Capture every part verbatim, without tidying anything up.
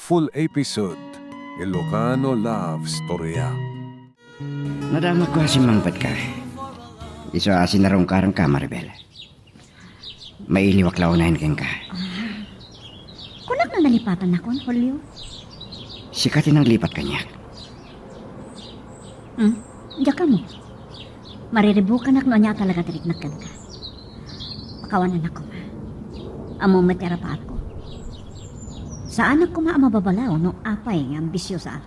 Full episode, Ilocano Love Storya. Nadamagko a simmangpetka. Isu a sinarungkarenka, Maribel. Mailiwak la unayen kenka. Ah. Kunak no nalipatannakon, Julio? Sika ti nanglipat kaniak. Hmm? Diak ammo. Mariribukanak no ania talaga ti riknak kenka. Pakawanennak koma. Ammom met ti arapaapko. Saanak koma a mababalaw no apay nga ambisiosaak.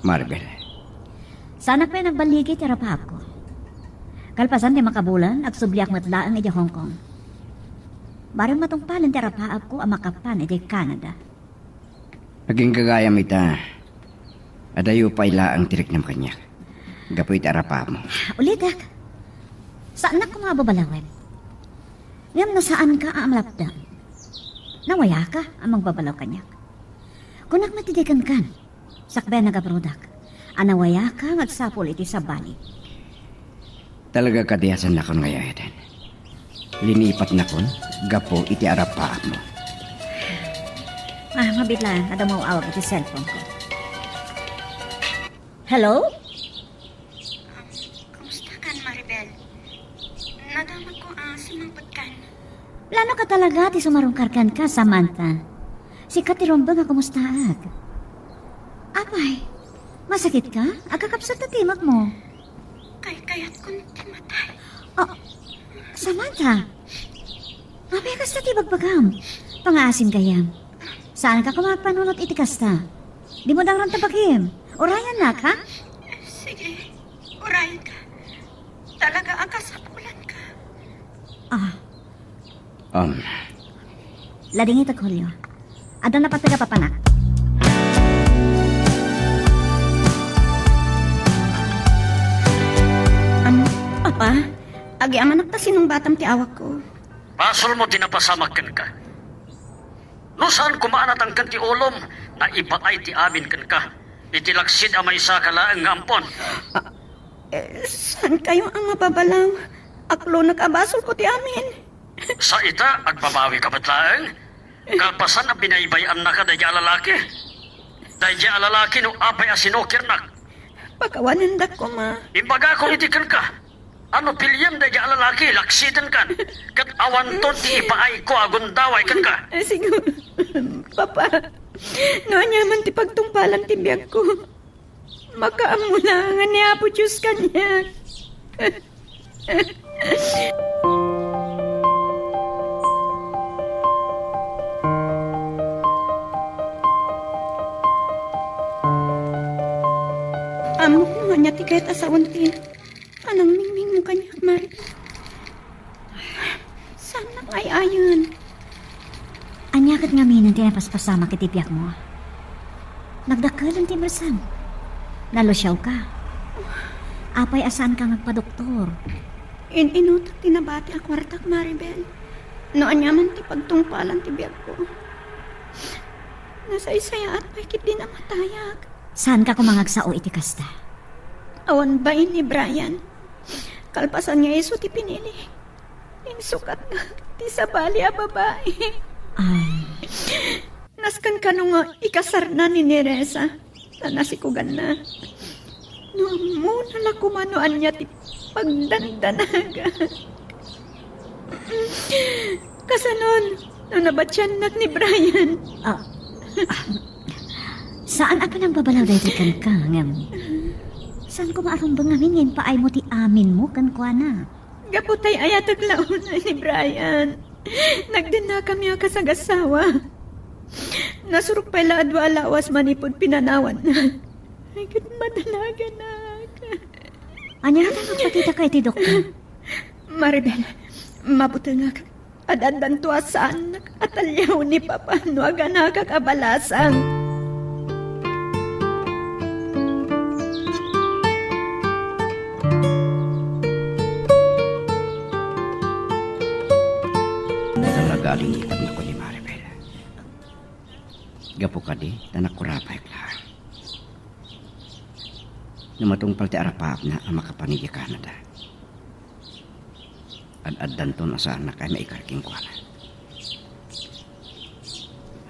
Maribel. Saanak pay nagballigi ti arapaapko. Kalpasan ti makabulan, agsubliak met laeng idiay Hong Kong. Bareng matungpalen ti arapaapko a makapan idiay Canada. Agingagayam ita, adayo pay laeng ti riknam kaniak, gapu iti arapaapmo. Ulitek, saannak koma a babalawen. Ngem no saanka a malapdam, nawayaka a magbabalaw kaniak. Kunak met idi kenkan, sakbay a nagabrodak, a nawayaka nga agsapul iti sabali. Talaga kadi a saannakon nga ay-ayaten. Linipatnakon gapu iti arapaapmo. Ah, mabiit laeng, adda umaw-awag iti cellphone ko. Hello? Um, kumusta kan, Maribel? Nadamagko a simmangpetkan. Plano ka talaga ti sumarungkar kenka, Samantha. Sika ti rumbeng a kumustaak. Apay, masakitka? Agkakapsut ti timekmo. Kaykayatkon ti matay. Oh, Samantha! Apay a kasta ti ibagbagam? Pangaasim gayam. Saanka koma agpanunot iti kasta. Dimo dangranta bagim. Urayannak, ha? Sige, urayanka. Talaga a kasapulanka. Ah. Um. Ladingitek, Julio. Adda napateg a papanak. Ano? Papa? Agyamanak ta sinungbatam ti awakko. Basolmo ti napasamak kenka. No saan koma a natangken ti ulom, naipaay ti amin kenka. Iti laksid a maysaka laeng nga ampon. Ah, eh, saankayo a mababalaw? Aklonek a basolko ti amin. Sa ita, agbabawika met laeng? Kalpasan a binaybay-annaka daydiay a lalaki. Daydiay a lalaki no apay a sinukirnak. Pakawanendak koma. Imbagakon iti kenka. Ano piliem daydiay a lalaki, laksidenkan. Ket awanton ti ipaayko a gundaway kenka. Eh, siguro, Papa, no aniaman ti pagtungpalan ti biagko. Makaammo la nga ni Apo Dios kaniak. Ammok no ania ti kayat a sawen ti panangmingmingmo kaniak, Mari. Saannak nga ay-ayen. Ania ket ngamin ti napaspasamak iti biagmo? Nagdakkel ti mersem. Nalusiawka. Apay a saanka nga agpadoktor? In-inutak ti nabati a kuartak, Maribel. No aniaman ti pagtungpalan ti biagko, nasaysayaat pay ketdi namatayak. Saanka koma nga agsao iti kasta? Awan bain ni Brian. Kalpasan nga isu ti pinili, insukatna ti sabali a babai. Ay. Nasken kano nga ikasarna ni Neresa, ta nasikuganna. No ammona la koma no ania ti pagdandanagan. Kasanon, no nabatiannak ni Brian? Ah, ah, saan a panangbabalaw daytoy kenka, ngem saan koma a rumbeng ngamin nga impaaymo ti aminmo kenkuana? Gapu ta ay-ayatek la unay ni Brian. Nagdennakami a kasagasawa. Nasurok pay la a dua a lawas manipud pinanawanna. Ay, ket madalaganak. Ania ngata nga agpakitaka iti doktor? Maribel, mabutengak. Ad-addanto a saannak a taliaw ni Papa no aganakak a balasang. Talaga, linipatnakon ni Maribel. Gapu kadi, ta nakurapayek laeng. No matungpal ti arapaapna a makapan idiay Canada, ad-addanton a saannak a maikar kenkuana.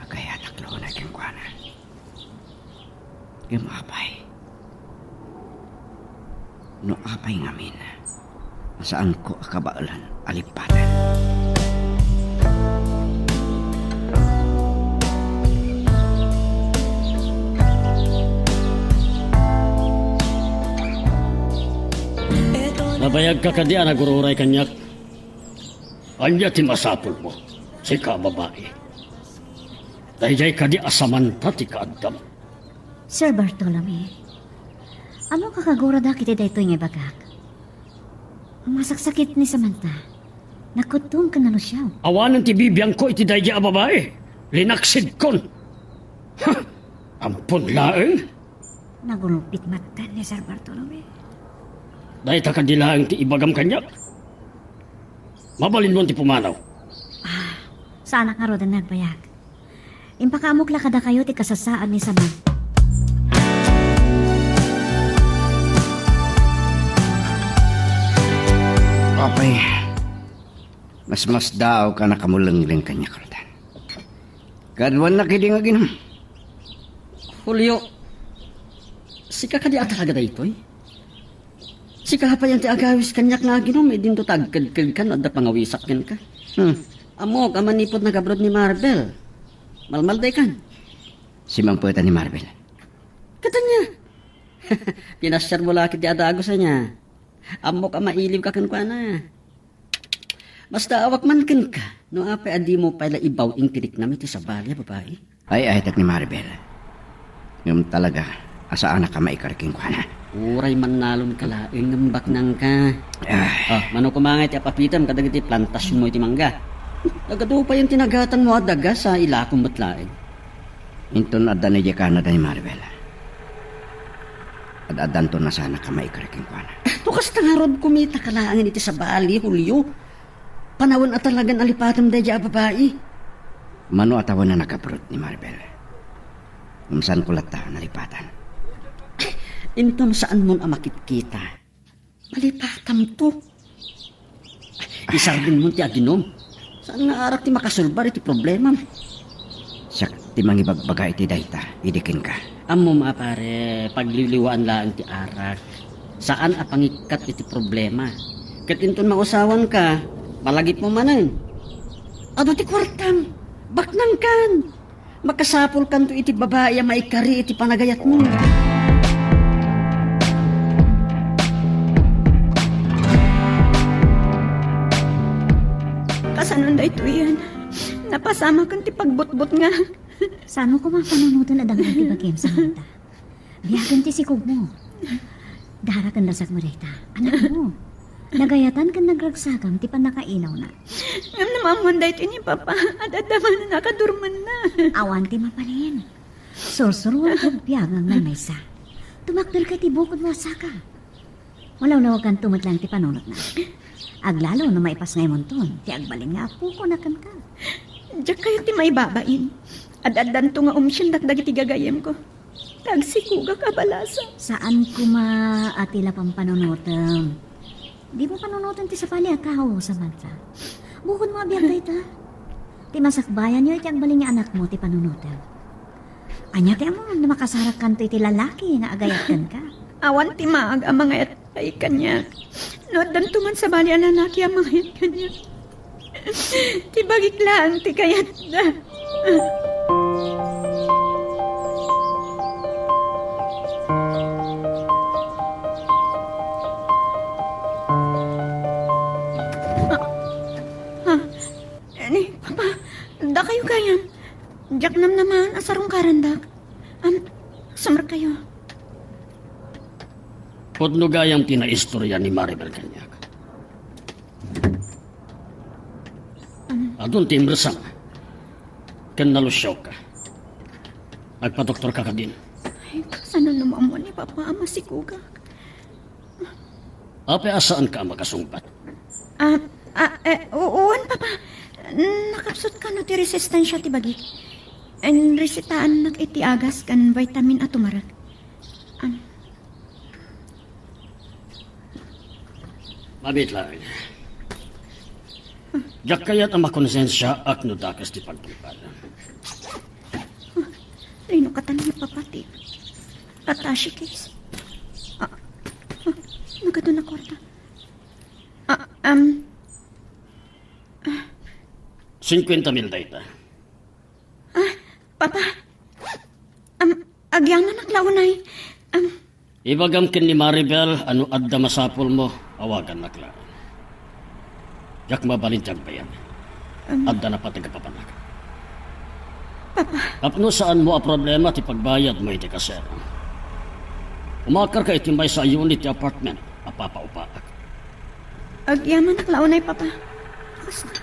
Agayatak la unay kenkuana. Ngem apay? No apay ngamin a saanko a kabaelan a lippaten? Nabayagka kadi a nagur-uray kaniak? Ania ti masapulmo, sika a babai? Daydiay kadi a Samantha ti kaaddam? Sir Bartolome, ammok a kaguradak iti daytoy nga ibagak. Masaksakit ni Samantha. Nakuttom ken nalusiaw. Awanen ti bibiangko iti daydiay a babai. Linaksidkon. Ha! Ampon laeng. Nagulpit matten ni Sir Bartolome. Dayta kadi laeng ti ibagam kaniak? Mabalinmon ti pumanaw. Ah, saanak ngaruden nga agbayag. Impakaamok la kadakayo ti kasasaan ni Saman. Apay, masmasdaawka a nakamulengleng kaniak, Roldan. Kaduannak idi nga aginom. Julio, sika kadi a talaga daytoy? Sika payen ti agawis kaniak nga aginom, idinto ta agkedkedka no adda pangawisak kenka. Hmm. Ammok a manipud nagabroad ni Marbel, malmaldaykan. Simmangpet ni Marbel. Ket ania? Pinasiarmo la ket ti adagus ania. Ammok a mailiwka kenkuana. Masdaawak man kenka, no apay a dimo pay la ibaw-ing ti riknam iti sabali a babai? Ay-ayatek ni Maribel. Ngem talaga a saanak a maikari kenkuana. Uray mannalonka laeng ngem baknangka. Ah. Ah, mano koma ngay ti apapitem kadagiti plantasionmo iti mangga? Nagadu payen ti nagatangmo a dagas a ilakom met laeng. Inton adda ni diay Canada ni Maribel, ad-addanton a saanak a maikari kenkuana. No kasta ngarud, kumitaka laengen iti sabali, Julio. Panawen a talagan a lipatem daydiay a babai. Mano a tawen a nagabroad ni Maribel? Ngem saanko latta a nalipatan. Inton saanmon a makitkita, malipatamto. Isardengmon ti aginom. Saan nga arak ti makasolbar iti problemam? Siak ti mangibagbaga iti dayta idi kenka. Ammom a pare, pagliwliwaan laeng ti arak. Saan a pangikkat iti problema. Ket inton mausawanka, malagipmo manen. Adu ti kuartam. Baknangkan. Makasapulkanto iti babai a maikari iti panagayatmo. Kasanon daytoyen? Napasamaken ti pagbutbutngak. Saanmo koma panunoten a dangag ti bagim, Samantha? Biagem ti sikogmo. Dara ken rasakmo dayta, anakmo. Nagayatan ken nagragsakam ti pannakailawna. Ngem no maammoan daytoy ni Papa, ad-adda manen a kadurmenna. Awan ti mabalin. Sursuroan ti agbiag nga agmaymaysa. Tumakderka iti bukodmo a saka. Malawlawaganto met laeng ti panunotna. Aglalo no maipasngaymonton ti agbalin nga apokon a kenka. Diak kayat ti maibabain. Ad-addanto nga umsiendak dagiti gagayemko. Ta agsikogak a balasang. Saan koma a ti la pampanunotem. Dimo panunoten ti sabali a tao, Samantha. Bukodmo a biag dayta. Ti masakbayanyo iti agbalin nga anakmo ti panunotem. Ania ti ammom no makasarakkanto iti lalaki nga agayat kenka? Awan ti maag a mangayat pay kaniak. No addanto man sabali a lalaki a mangayat kaniak, ti bagik laeng ti kayatda. Ah, ah, ni, Papa, dakayo gayam. Diak namnamaen a sarungkarandak. Am, sumrekkayo. Pudno gayam ti naistorya ni Maribel kaniak. Adun ti imresam ken nalusiawka. Agpadoktorka kadin. Ay, kasano no maammo ni Papa a masikogak? Apay a saanka a makasungbat? Ah, ah, eh, u-, uwan, Papa. Nakapsut kano ti resistensia ti bagik. Inresitaannak iti agas ken vitamin a tumarek. Am. Mabit laeng. Diak kayat a makonsensiaak no dakes ti pagtungpal. Atan ni Papa ti attache case. Ah, ah, nagadu na kwarta. Ah, um, Cincuenta mil dayta. Ah, Papa. Um, agyamanak la unay. Um, Ibagam ken ni Maribel a no adda masapulmo, awagannak laeng. Diak mabalin ti agbayag. Um, Adda napateg a papanak. Papa. Tapno saanmo a problema ti pagbayadmo iti kasero. Umakarka iti maysa a unit ti apartment a papaupaak. Agyamanak la unay, Papa. Kasta,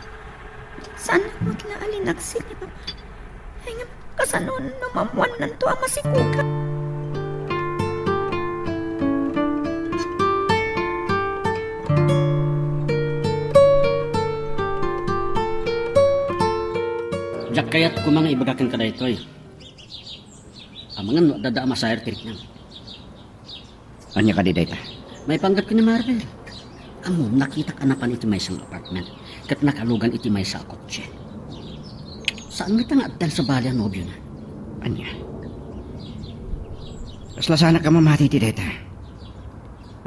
saan met la a linaksid ni Papa. Ay, ngem kasano no maammuannanto a masikuka? Diak kayat koma nga ibaga kenka daytoy. Amangan no adda a masayar ti riknam. Ania kadi dayta? Maipanggep ken ni Maribel. Ammom, nakitak a napan iti maysa nga apartment ket nakalugan iti maysa a kotse. Saan ngata nga addan sabali a nobiona? Ania? Kasla saanak a mamati iti dayta.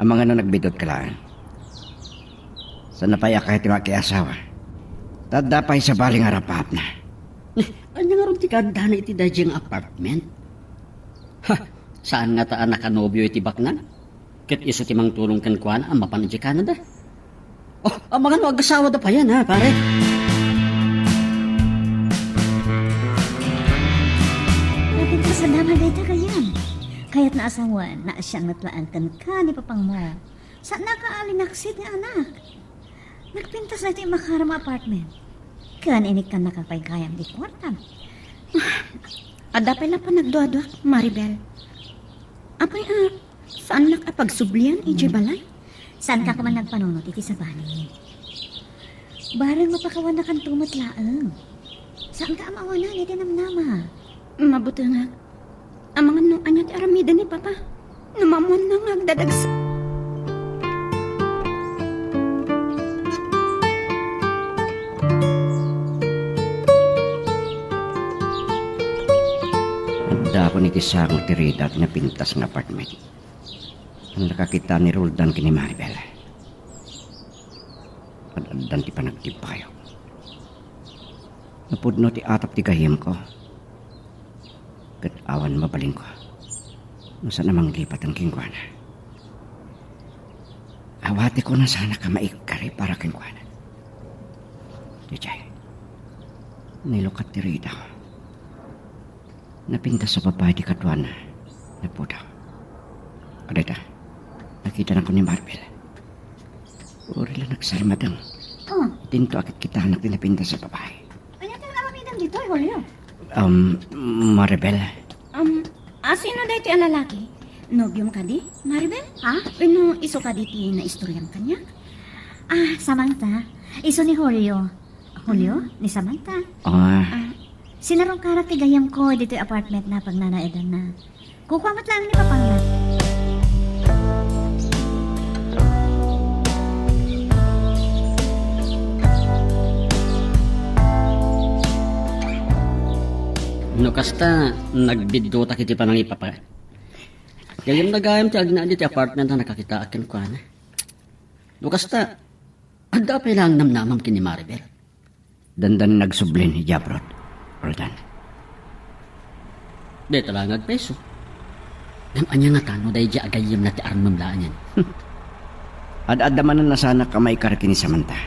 Amangan no nagbiddut ka laeng. Saan pay a kayat ti makiasawa. Ta adda pay sabali nga rapaapna. Eh, ania ngarud ti kaaddana iti daydiay nga apartment? Ha, saan ngata a nakanobio iti baknang? Ket isu ti mangtulong kenkuana a mapan idiay Canada. Oh, amangan no agasawada payen, ha, pare? Napintas a damag dayta gayam. Kayatna a sawen, naasian met laeng kenka ni papangmo. Saannaka a linaksid nga anak. Nagpintas daytoy immakaram a apartment. Ken inikkannaka pay gayam ti kuartam. Adda pay la panagduaduak, Maribel. Apay a, saannak a pagsublian idiay balay? Saanka koma nagpanunot iti sabali. Bareng mapakawannakanto met laeng. Saanka a maawanan iti namnama. Mabutengak. Amangan no ania ti aramiden ni Papa. No maammuanna nga agdadagsa. Adda koma iti sango ti Rita ti napintas nga apartment. Nakakita ni Roldan ken ni Maribel. Ad-addan ti panagtimpayok. Napudno ti atap ti gayyemko. Ket awan mabalinko no saan a manglipatan kenkuana. Awatekon a saanak a maikkari para kenkuana. Jejay, nailukat ti Rita. Napintas a babai ti kaduana. Napudaw. Adayta, nakitanankon ni Maribel. Uray la nagsarmadeng. Oh. Dinto a kitkitanak ti napintas a babai. Ania ti aramidem ditoy, Julio? Um, Maribel. Um, a, sino daytoy a lalaki? Nobiom kadi, Maribel? Ha? Wenno isu kadi ti naistoriam kaniak? Ah, Samantha. Isu ni Julio. Julio, ni Samantha. Ah. Ah, sinarungkarak ti gayyemko ditoy apartment na pagnanaedanna. Kukua met laeng ni papangna. No kasta, nagbiddutak iti panangipapa. Gayyemna gayam ti agnaed iti apartment a nakakitaak kenkuana. No kasta, adda pay laeng namnamam ken ni Maribel. Dandani nagsublin idiay abroad, Roldan. Dayta la nga agpayso. Ngem ania ngata no daydiay a gayyemna ti armem laengen? Ad-adda manen a saanak a maikar ken ni Samantha.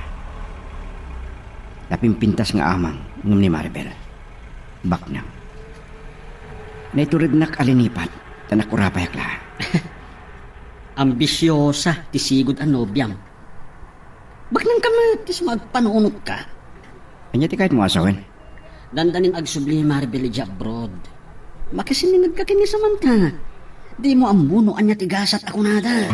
Napimpintas nga amang ngem ni Maribel. Baknang. Naiturednak a linipat, ta nakurapayak laeng. Ambisiosa ti sigud a nobiam. Baknangka met ti sumagpanunotka. Ania ti kayatmo a sawen? Dandanin agsubli ni Maribel idiay abroad. Makisinningedka ken ni Samantha. Dimo ammo no ania ti gasat a kunada.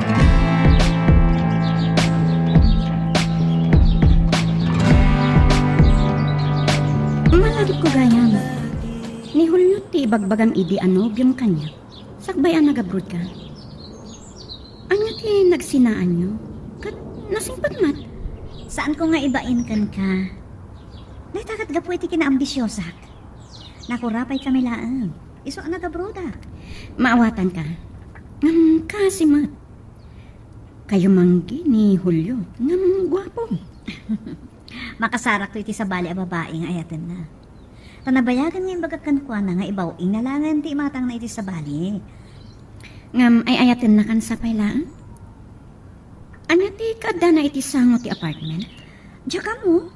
Malagipko gayam. Ni Julio ti ibagbagam idi a nobiom kaniak. Sakbay a nag-abroad ka. Ania ti nagsinaanyo? Ket nasingpet met. Saanko nga ibain kenka. Dayta ket gapu iti kinaambisiosak. Nakurapay kami laeng. Isu a nagabrodak. Maawatanka. Ngem kasi met. Kayo manggi ni Julio. Ngem guapo. Makasarakto iti sabali a babai nga ayatenna. Ta nabayagan nga imbagak kenkuana nga ibaw-ingna laengen ti imatangna iti sabali. Ngem ay-ayatennakan sapay laeng? Ania ti kaaddana iti sango ti apartment? Diak ammo.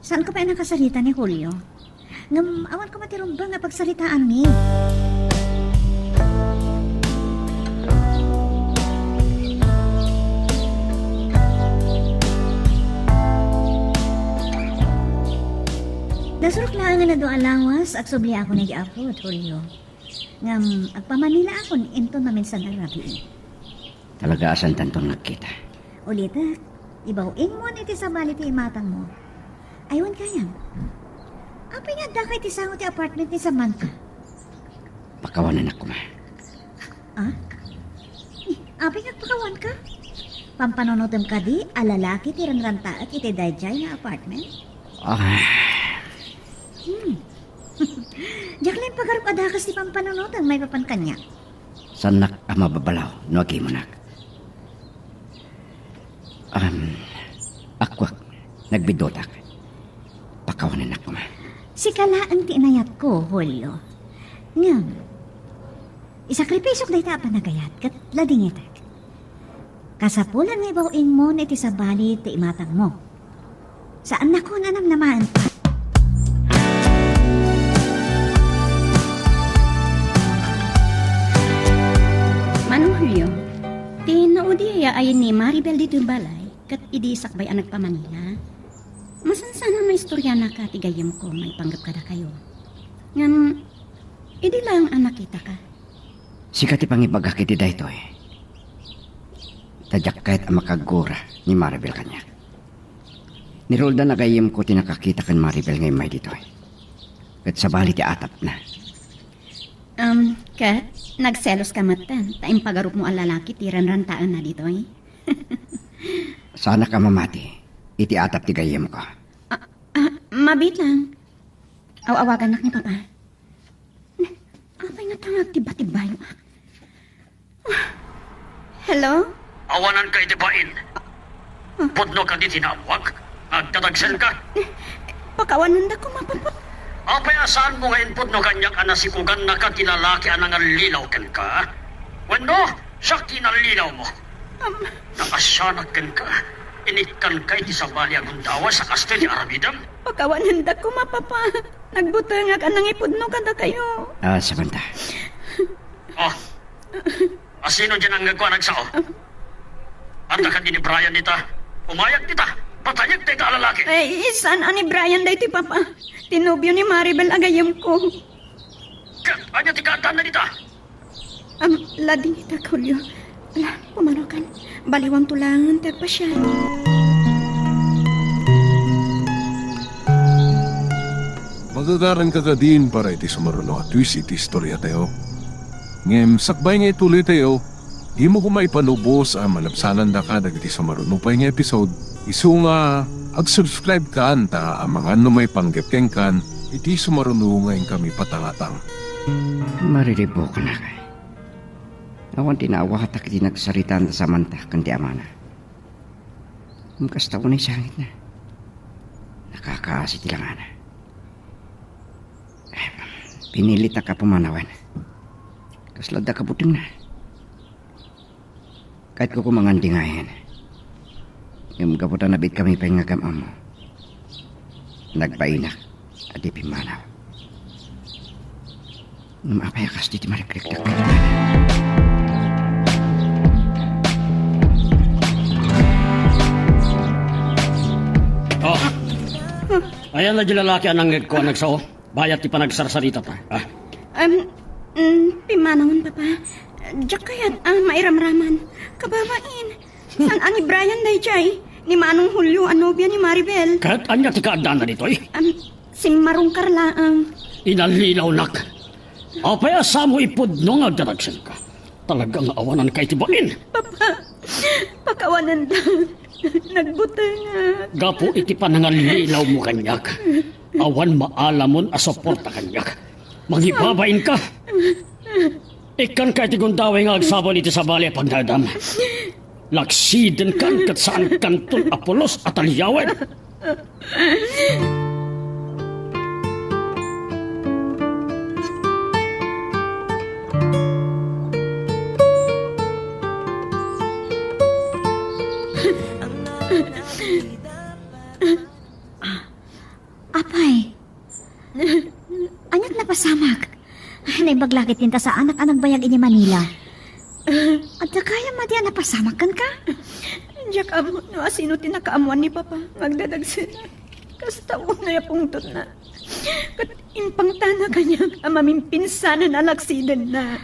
Saanko pay a nakasarita ni Julio? Ngem awan koma ti rumbeng a pagsaritaanmi. Nasurok laeng nga adu a lawas, agsubliakon idiay abroad, Julio. Ngem agpamanilaakon inton maminsan a rabii. Talaga a saantanton nga agkita. Ulitek, ibaw-ingmon iti sabali ti imatangmo. Ay, wen gayam. Apay nga addaka iti sango ti apartment ni Samantha? Pakawanennak koma. Ah? Apay nga agpakawanka? Pampanunotem kadi a lalaki ti ranrantaek iti daydiay nga apartment? Ah. Hmm. Diak la impagarup a dakes ti pampanunotem maipapan kaniak. Saannak a mababalaw no agimonak. Am, akuak, nagbidutak. Pakawanennak koma. Sika laeng ti inayatko, Julio. Ngem, isakripisok dayta a panagayat ket ladingitek. Kasapulan nga ibaw-ingmon iti sabali ti imatangmo. Saannakon a namnamaen. Manong Julio, ti naudi a yaay ni Maribel ditoy balay, ket idi sakbay a nagpamanila, masansan a maistorianaka ti gayyemko maipanggep kadakayo. Ngem, idi laeng a nakitaka. Sika ti pangibagak iti daytoy. Ta diak ket a makaggura ni Maribel kaniak. Niruldan a gayyemko ti nakakita ken Maribel nga immay ditoy. Ket sabali ti atapna. Um, ket nagseloska metten ta impagarupmo a lalaki ti ranrantaenna ditoy. Saanak a mamati iti atap ti gayyemko. Ah, ah, mabiit lang. Aw-awagannak ni Papa. Apay nga tangag ti batibayo? Hello? Awananka iti bain. Ah. Pudno kadi ti naammoak? Agdadagsenka? Pakawananda koma, Papa. Apay a saanmo nga impudno kaniak a nasikogannaka ti lalaki a nangallilaw kenka? Wenno, siak ti inallilawmo? Am. Nakasianak kenka. Inikkanka iti sabali a gundawes a kastoy ti aramidem. Pakawananda koma, Papa. Nagbutengak a nangipudno kadakayo. Ah, Samantha. Oh. Asino diay nangngegko a nagsao? Adda kadi ni Brian dita? Umayag dita. Patayek dayta a lalaki. Ay, saan a ni Brian daytoy, Papa. Ti nobio ni Maribel a gayyemko. Ket ania ti kaaddanna dita? Am, ladingitek, Julio. Ala, pumanokan. Baliwanto laeng ti agpasiar. Magagaranka kadin para iti sumaruno a twist iti istoriatayo. Ngem sakbay nga ituloytayo, dimo koma ipanubos a malabsanandaka dagiti sumaruno pay nga episode. Isu nga ag-subscribe kan ta amangan no maipanggep kenkan iti sumaruno nga inkami patangatang. Mariribuknak. Awan ti naawatak iti nagsaritaan da Samantha ken ti amana. Ngem kasta unay sangitna. Nakakaasi ti langana. Pinilitak a pumanawen. Kasla adda kabutengna. Kayatko koma nga andingayen. Ngem gapu ta nabiitkami pay nga agam-ammo, nagbainak a di pimmanaw. Ngem apay a kas ditoy marikriknak? Oh, ayan na di lalaki a nangngegko a nagsao. Bayat ti panagsarsarita ta. Ah. Em, mm, pimmanawen, Papa. Diak kayat a mairamraman. Kababain. Saan a ni Brian daydiay? Ni Manong Julio a nobia ni Maribel. Ket ania ti kaaddanna ditoy? Em, simmarungkar laeng. Inallilawnak. Apay a saanmo ipudno nga agdadagsenka? Talaga nga awananka iti bain. Papa, pakawananda. Nagbutengak. Gapu iti panangallilawmo kaniak, awan maalamon a suporta kaniak. Mangibabainka. Ikkanka iti gundaway nga agsabon iti sabali a pagnaedam. Laksidenkan ket saankanton a pulos a taliawen. Apay, aniat napasamak? Naimbag la ket ti saanak a nagbayag iti Manila. Adda gayam a di a napasamak kenka? Diak ammo no asino ti nakaammoan ni Papa nga agdadagsenak. Kasta unay a pungtotna. Ket impangtana kaniak a mamimpinsanen a laksidenna.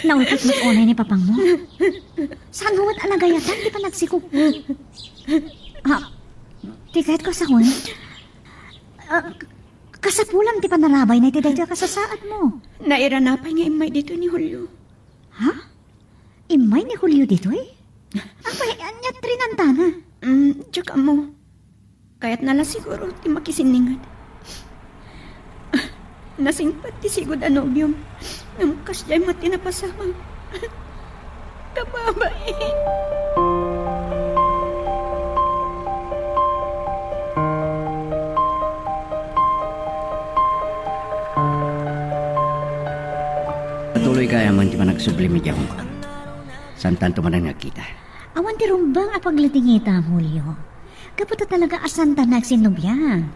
Naulkot met unay ni Papangmo? Saanmo met a nagayatan ti panagsikog? Ah, ti kayatko a sawen? Ah, kasapulam ti panarabayna iti daytoy a kasasaadmo. Nairana pay nga immay ditoy ni Julio. Ha? Immay ni Julio ditoy? Apay, ania ti rinantana? Mm, diak ammo. Kayatna la siguro ti makisinninged. Nasingpet ti sigud a nobiom. Ngem kasdiay met ti napasamak. Kababain. Tuloy gayam ti panagsublim idiay Hong Kong. Saantanto manen nga agkita. Awan ti rumbeng a paglatingitam, Julio. Gapu ta talaga a saanta nga agsinnubiam.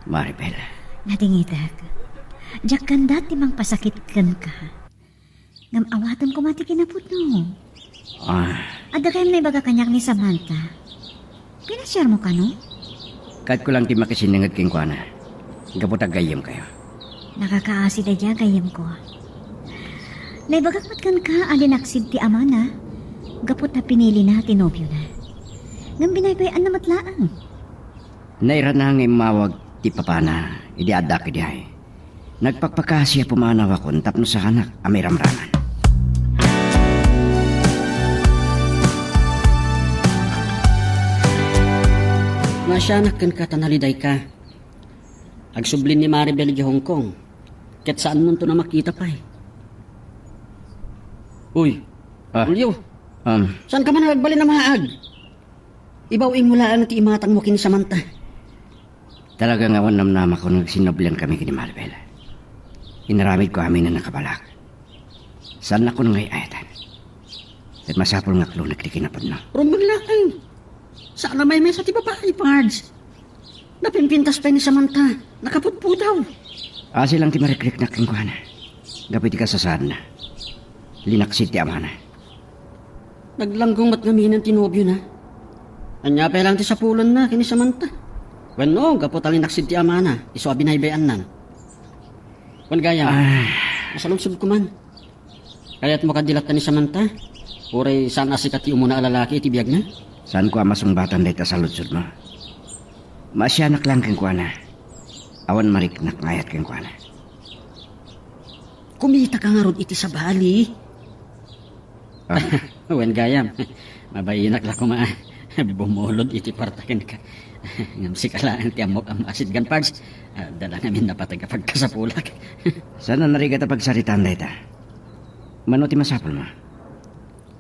Maribel. Nadingitek. Diak kanda ti mangpasakit kenka. Ngem awatem koma ti kinapudno. Ah. Adda gayam naibaga kaniak ni Samantha. Pinasiarmo kano? Kayatko lang ti makisinninged kenkuana. Gapu ta gayyemkayo. Nakakaasi daydiay a gayyemko. Naibagak met kenka a linaksid ti amana gapu ta pinilina ti nobiona. Ngem binaybay-anna met laeng. Nairana nga immawag ti papana idi addak idiay. Nagpakpakasi a pumanawakon tapno saanak a mairamraman. Naasianak kenka ta nalidayka. Agsubli ni Maribel idiay Hong Kong, ket saanmonton a makita pay. Uy, Ah. Julio, Um, saanka man agbalin a maag? Ibaw-ingmo laeng ti imatangmo ken ni Samantha. Talaga nga awan namnamakon nga agsinnubliankami ken ni Maribel. Inaramidko amin a nakabalak. Saannakon nga ay-ayatan. Ket masapul nga aklonek ti kinapudno. Rumbeng laeng. Saan a maymaysa ti babai, Pards. Napimpintas pay ni Samantha. Nakaputputaw. Asi lang ti marikriknak kenkuana. Gapu iti kasasaadna. Linaksid ti amana. Naglanggong met ngaminen ti nobiona. Ania pay lang ti sapulanna ken ni Samantha? Wenno, gapu ta linaksid ti amana, isu a binaybay-annan. Wen gayam, Ah. masaludsodko man. Kayatmo kadi latta ni Samantha? Uray saan a sika ti umuna a lalaki iti biagna? Saanko a masungbatan dayta saludsodmo. Maasianak lang kenkuana. Awan mariknak nga ayat kenkuana. Kumitaka ngarud iti sabali. Ah. Wen gayam, mabainak la koma bumulod iti kuarta kenka. Ngem sika laeng ti ammok a maasitgan, Pards. Adda la ngamin napateg a pagkasapulak. Saan a narigat a pagsaritaan dayta? Mano ti masapulmo?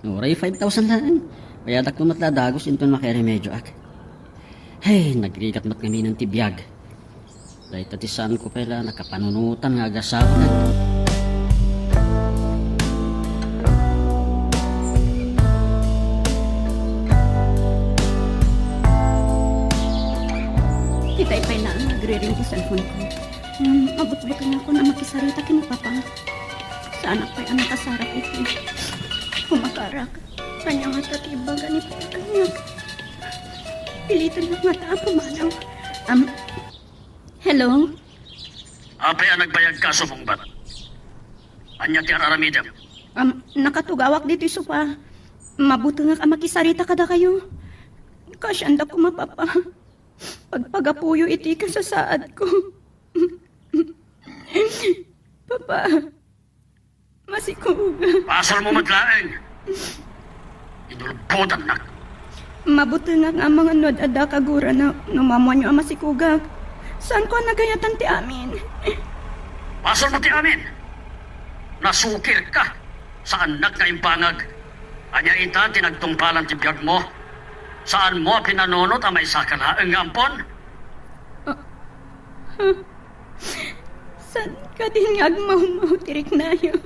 Uray five thousand laeng. Payadakto met la dagus inton makairemedioak. Hey, nagrigat met ngaminen ti biag. Dayta ti saanko pay la nakapanunotan nga agasawa. Kitay pay la, nagriring ti cellphone ko. Hmm, mabutbutengakon a makisarita ken ni Papa. Saanak pay a nakasarak iti kumakarak. Ania ngata ti ibaga ni Papa kaniak? Pilitennak ngata a pumanaw. Am, hello? Apay a nagbayagka a sumungbat? Ania ti ar-aramidem? Am, nakatugawak ditoy sofa. Mabutengak a makisarita kadakayo. Kaasiandak koma, Papa. Pagpagapuyo iti kasasaadko. Papa, masikugak. Basolmo met laeng. Inulbodannak. Mabutengak nga amangan no ad-adda kagurana no maammoanyo a masikugak. Saanko a nagayatan ti amin. Basolmo ti amin. Nasukirka. Saannak nga imbangag. Ania ita ti nagtungpalan ti biagmo? Saanmo a pinanunot a maisaka laeng nga ampon? Saan kadin nga agmawmaw ti riknayo?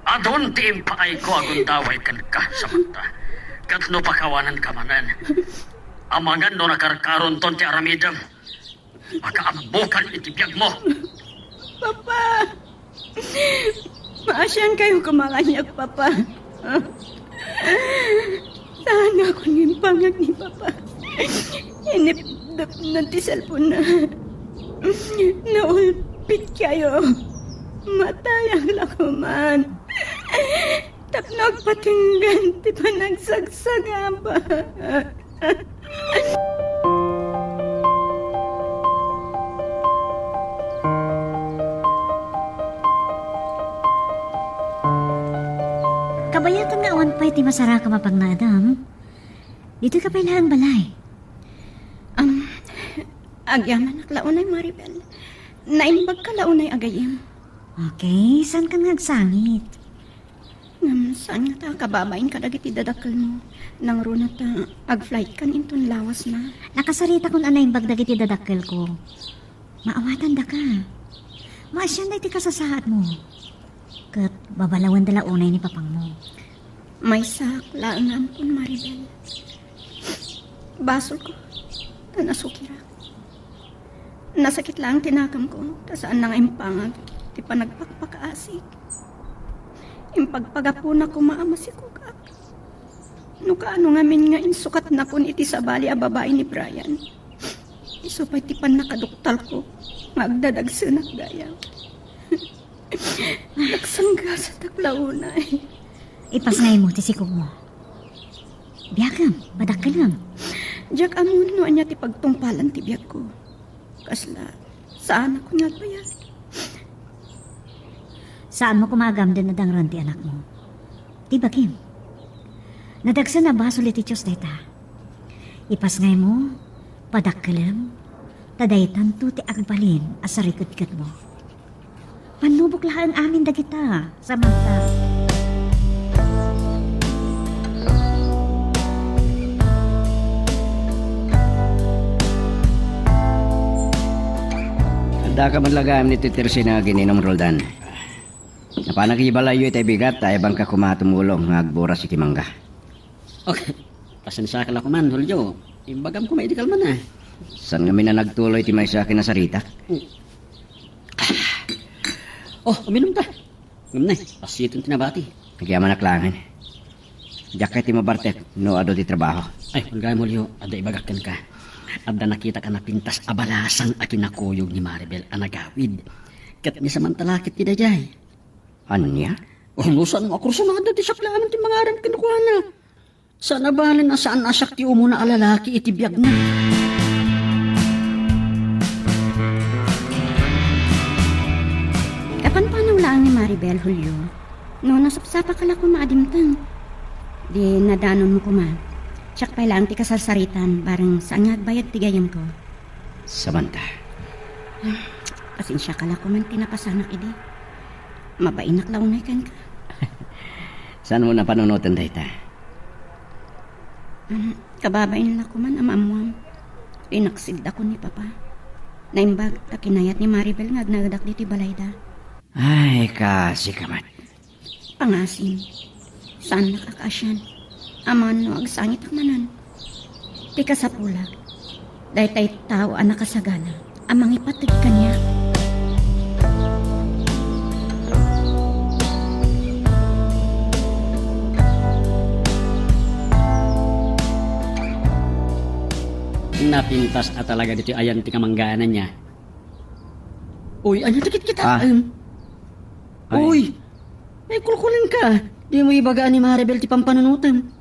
Adun ti impaayko a gundaway kenka, Samantha. Ket no pakawananka manen, amangan no nakarkaronton ti aramidem, makaammokan iti biagmo. Papa! Maasiankayo koma kaniak, Papa. Saan nga agingpangag ni Papa. Inipdepna ti cellphone-na. Naulpitkayo. Matayag la koman. Tapno agpatinggan ti panagsagsagaba. Kabayakan nga awan pay ti masarakem a pagnaedam. Ditoyka pay laeng balay. Am, agyamanak la unay, Maribel. Naimbagka la unay a gayyem. Okay, saankan nga agsangit? Ngem saan ngata a kababain kadagiti dadakkelmo? Nangruna ta ag-flightkan inton lawasna. Nakasaritakon a naimbag dagiti dadakkelko. Maawatandaka. Maasian daytoy kasasaadmo. Ket babalawenda la unay ni papangmo. Maysaak laeng nga ampon, Maribel. Basolko ta nasukirak. Nasakit laeng ti nakemko ta saanna nga impangag ti panagpakpakaasik. Impagpagapuna koma a masikogak. No kaano ngamin nga insukatnakon iti sabali a babai ni Brian, isu pay ti pannakaduktalko nga agdadagsenak gayam. Nagsanggasatak la unay. Ipasngaymo ti sikogmo. Biagem, padakkelem. Diak ammo no ania ti pagtungpalan ti biagko. Kasla, saanakon nga agbayag. Saanmo koma a gamden a dangren ti anakmo. Ti bagim. Nadagsen a basol iti Dios dayta. Ipasngaymo, padakkelem, ta daytanto ti agbalin a sarikudkudmo. Pannubok laeng amin dagita, Samantha. Addaka met la gayam ni Tetersina a gin-inum, Roldan. Napanak iti balayyo itay bigat, ta aybangka koma a tumulong nga agburas iti mangga. Okay. Pasensiaka la koman, Julio. Imbagam koma idi kalman a. Saan ngamin a nagtuloy ti maysa a kinasaritak? Mm. Oh, uminum ta. Ngem nay, pasiton ti nabati. Agyamanak laengen. Diak kayat ti mabartek no adu ti trabaho. Ay, wen gayam, Julio, adda ibagak kenka. Adda nakitak a napintas a balasang a kinakuyog ni Maribel a nagawid. Ket ni Samantha la ket ti daydiay. Ania? Oh, no saan nga kursunada ti siak laengen ti mangaram kenkuana. Saan a balen a saan a siak ti umuna a lalaki iti biagna. Kapanpanaw laeng ni Maribel, Julio. No nasapsapaka la koma a dimteng, di nadanonmo koma. Siak pay laeng ti kasarsaritan, bareng saan nga agbayag ti gayyemko. Samantha. Ah, pasensiaka la koman ti napasanak idi. Mabainak la unay kenka. Saanmo napanunoten dayta? Mm, kababain la koman a maammuam. Rinaksidakon ni Papa. Naimbag ta kinayat ni Maribel nga agnaedak ditoy balayda. Ay, kaasika met. Pangasim, saannak a kaasian. Amangan no agsangitak manen. Ti kasapulak, daytay tao a nakasagana a mangipateg kaniak. Napintas a talaga ditoy ayan ti kamangganan niya. Uy, ania ti kitkitaem? Ah. Ay. Uy! Ay, kulkulenka. Dimo ibaga ni Maribel ti pampanunotem.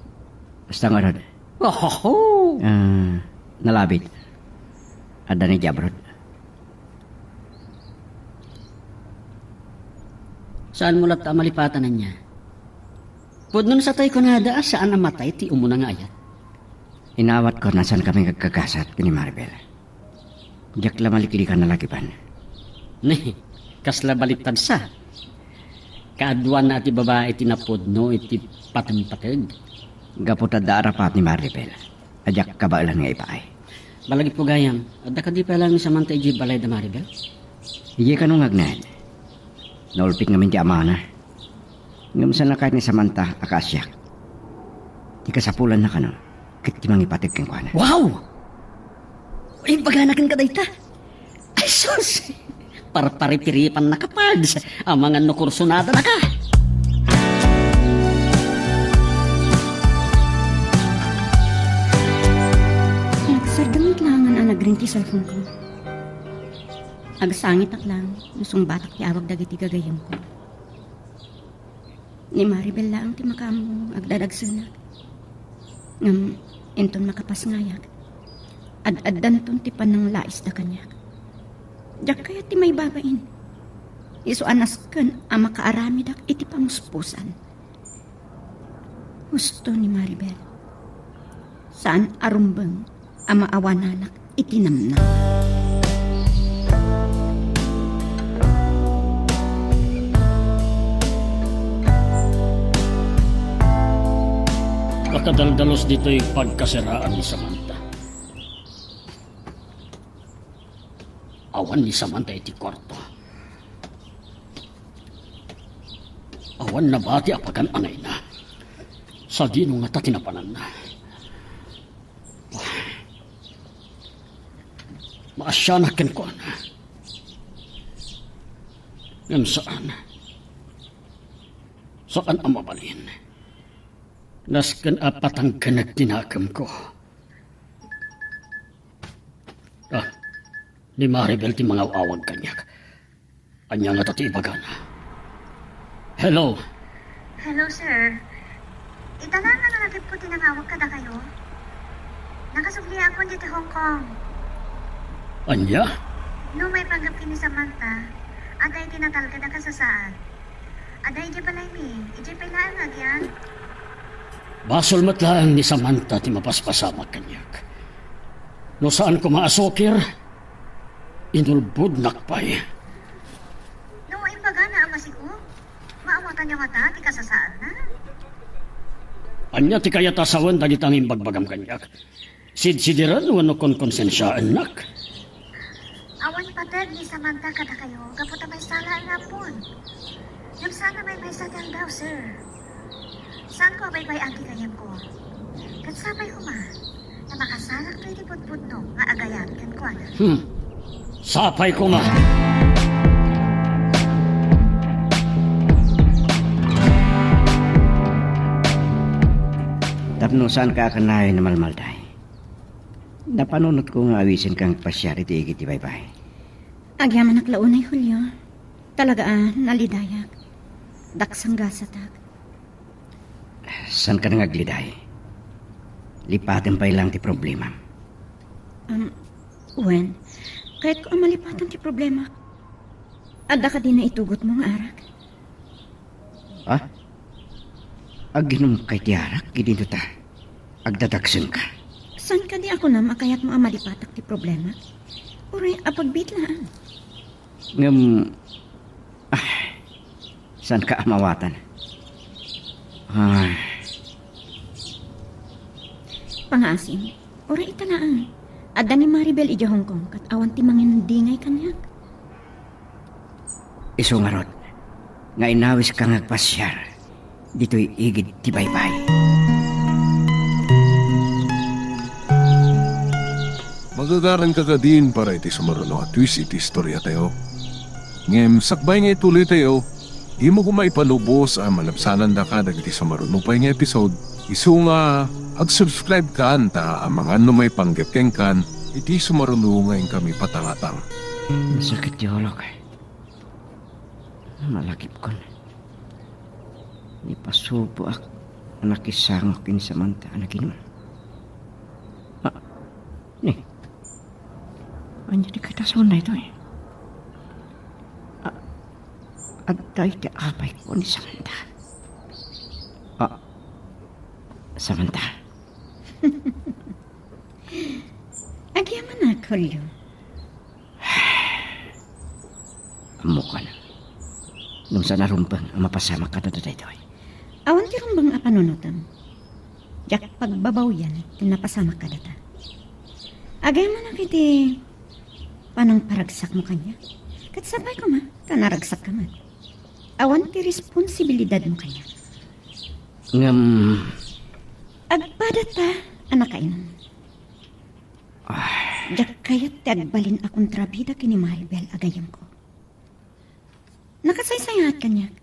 Basta ngarud. Ohoho! Ah, nalabit. Adda ni abroad. Saanmo latta a malipatan ania? Pudno sa tay kunada a saan a matay ti umuna nga ayat. Inawatko a saankami nga agkagasat ken ni Maribel. Diak la maliklikan a lagiban. Ni, kasla baliktad sa. Kaaduanna ti babai ti napudno iti patengpateg. Gapu ta adda arapat ni Maribel, a diak kabaelan nga ipaay. Balagipko gayam, adda kadi pay laeng ni Samantha idiay balay da Maribel? Idiay kano nga agnaed. Naulpit ngamin ti amana. Ngem saan a kayat ni Samantha a kaasiak. Ti kasapulanna kano, ket ti mangipateg kenkuana. Wow! Imbagana kenka dayta? Ay, sus! Parparipiripannaka, Pards. Amangan no kursonadanaka. Nagsardengngeg laengen a nagring ti cellphone-ko. Agsangitak laeng no sungbatak ti awag dagiti gagayyemko. Ni Maribel laeng ti makaammo nga agdadagsenak. Ngem inton makapasngayak, ad-addanton ti pananglaisda kaniak. Diak kayat ti maibabain. Isu a nasken a makaaramidak iti pamuspusan. Husto ni Maribel. Saan a rumbeng a maawananak iti namnam. Nakadaldalus ditoy pagkasiraan ni Samantha. Awan ni Samantha iti kuarto. Awan nabati a pagan-anayna. Sadino ngata ti napananna? Maasianak kenkuana. Ngem saan. Saan a mabalin. Nasken a patangkenek ti nakemko. Ah, ni Maribel ti mangaw-awag kaniak. Ania ngata ti ibagana? Hello? Hello, sir. Ita laeng nga nalagipko ti nangawag kadakayo. Nakasubliakon ditoy Hong Kong. Ania? No maipanggep ken ni Samantha, adda iti natalged a kasasaad. Adda idiay balaymi, idiay pay laeng nga agyan. Basol met laeng ni Samantha ti mapaspasamak kaniak. No saan koma a sukir, inulbodnak pay. No imbagana a masiko, maawatanyo ngata ti kasasaadna? Ania ti kayat a sawen dagita nga imbagbagam kaniak? Sidsidiren wenno konkonsensiaennak? Awan pateg ni Samantha kadakayo gapu ta maysa laeng nga ampon. Ngem saan a maymaysa ti aldaw, sir. Saanko a baybay-an ti gayyemko. Ket sapay koma ta makasalakto iti pudpudno nga agayat kenkuana. Hmm. Sapay koma. Tapno saanka a kanayon a malmalday. Napanunotko nga awisenka nga agpasiar iti igid ti baybay. Agyamanak la unay, Julio. Talaga a nalidayak. Daksanggasatak. Saanka nga agliday. Lipatem pay laeng ti problemam. Um, wen, kayatko a malipatan ti problema. Adda kadi naitugotmo nga arak? Ha? Aginomka iti arak idi ta agdadagsenka? Saan kadi a kunam a kayatmo a malipatak ti problema? Uray a pagbiit laeng. Ngem, ah, saanka a mawatan? Ah. Pangaasim, uray ita laeng. Adda ni Maribel idiay Hong Kong ket awan ti manginundingay kaniak. Isu ngarud, nga inawiska nga agpasiar ditoy igid ti baybay. Magagaranka kadin para iti sumaruno a twist iti istoriatayo. Ngem sakbay nga ituloytayo, dimo koma ipalubos a malabsanandaka dagiti sumaruno pay nga episode. Isu nga ag-subscribe kan ta amangan no maipanggep kenkan iti sumaruno nga inkami patangatang. Nasakit ti ulok. Malagipkon. Nipasuboak a nakisangok ken ni Samantha a naginom. Ah, ni. Ania ti katason daytoy? Ah, adda iti apay ko ni Samantha. Ah, Samantha. Agyamanak, Julio. Ammokan. Ngem saan a rumbeng a mapasamak kadata daytoy. Awan ti rumbeng a panunotem. Diak pagbabawian ti napasamak kadata. Agayamanak iti panangparagsakmo kaniak. Ket sapay koma ta naragsakka met. Awan ti responsibilidadmo kaniak. Ngem, agpadata a nakainum. Ah. Diak kayat ti agbalin a kontrabida ken ni Maribel a gayyemko. Nakasaysayaat kaniak.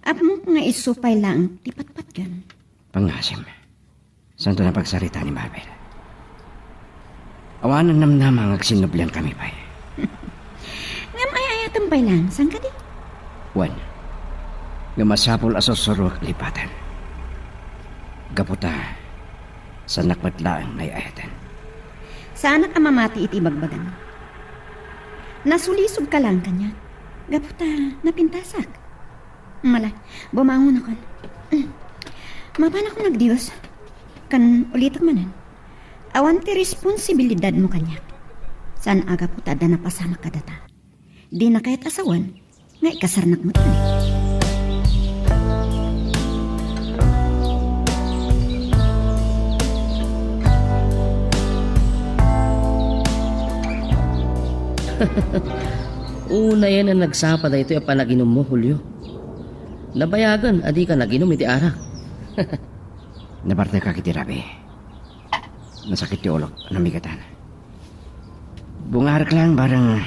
Ammok nga isu pay laeng ti patpatgem. Pangngasim. Saanto napagsarita ni Maribel? Awan a namnama nga agsinnubliankami pay. Ngem ay-ayatem pay laeng, saan kadi? Wen, nga masapul a sursuroek lipatan. Gapu ta, saannak met laeng nga ay-ayaten. Saanak a mamati iti ibagbagam. Nasulisogka laeng kaniak. Gapu ta, napintasak. Mala, bumangonakon. Mapanakon agdios. Ken ulitek manen. Awan ti responsibilidadmo kaniak. Saan a gapu ta adda napasamak kadata. Dina kayat a sawen nga ikasarnak met kaniak. Unayen a nagsapa daytoy a panaginummo, Julio. Nabayagen a dika naginum iti arak. Nabartekak iti rabii. Nasakit ti ulok, namigatan. Bungarek laeng bareng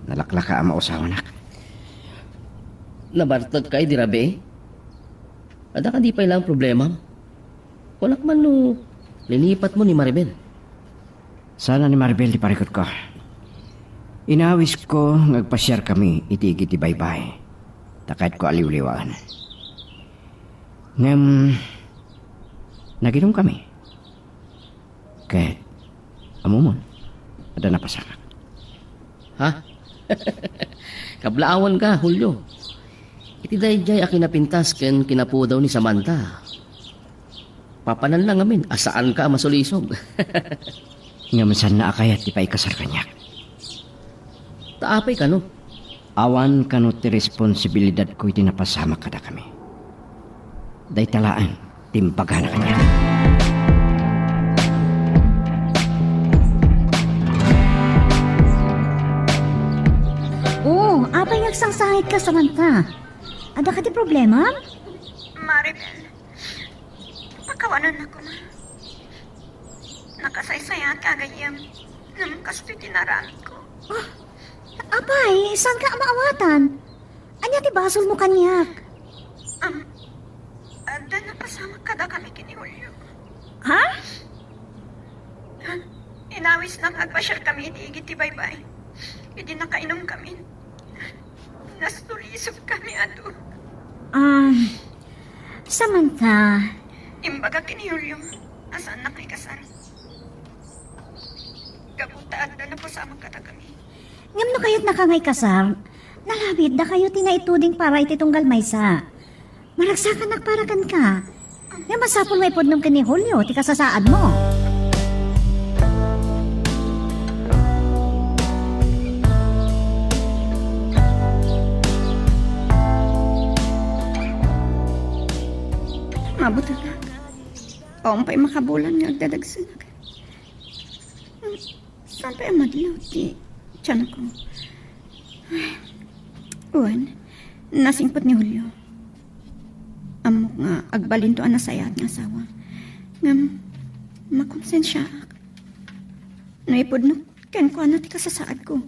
nalaklaka a mausawanak. Nabartekka iti rabii? Adda kadi pay laeng problemam? Kunak man no linipatmo ni Maribel. Saan a ni Maribel ti parikutko. Inawisko nga agpasiarkami iti igid ti baybay. Ta kayatko a liwliwaen. Ngem, naginumkami. Ket, ammom, adda napasamak. Ha? Kablaawanka, Julio. Iti daydiay a kinapintas ken kinapudaw ni Samantha, papananna ngamin a saanka a masulisog. Ngem saanna a kayat ti paikasar kaniak. Ta apay kano? Awan kano ti responsibilidadko iti napasamak kadakami. Dayta laeng ti imbagana kaniak. Oh, apay nga agsangsangitka, Samantha? Adda kadi problema? Maribel, pakawanannak koma. Nakasaysayaat ka, gayyem. Ngem kastoy ti naaramidko. Ah, apay, saanka a maawatan? Ania ti basolmo kaniak? Am, adda napasamak kadakami ken ni Julio. Ha? Inawisna nga agpasiarkami iti igid ti baybay. Idi nakainumkami, nasulisogkami adu. Ah, Samantha. Imbagak ken ni Julio a saannak nga ikasar. Gapu ta adda napasamak kadakami. Ngem no kayatnaka nga ikasar, nalabit dakayo ti naituding para iti tunggal maysa. Maragsakannak para kenka. Ngem masapul nga ipudnom ken ni Julio ti kasasaadmo. Mabutegak. Awan pay makabulan nga agdadagsenak. Saan pay a madlaw ti tiyanko? Wen, nasingpet ni Julio. Ammok nga agbalinto a nasayaat nga asawa. Ngem, makonsensiaak. No ipudno kenkuana ti kasasaadko.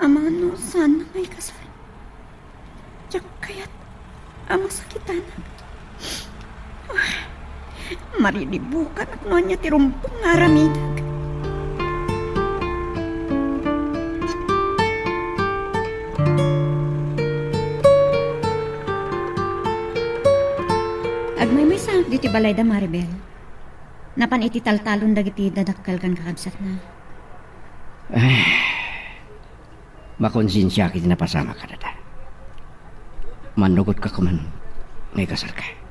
Amangan no saan nga ikasar. Diak kayat a masakitanak. Mariribukanak no ania ti rumbeng nga aramidek. Agmaymaysaak ditoy balayda, Maribel. Napan iti taltalon dagiti dadakkel ken kakabsatna. Makonsensiaak iti napasamak kadata. Mannugotka koman nga ikasarka.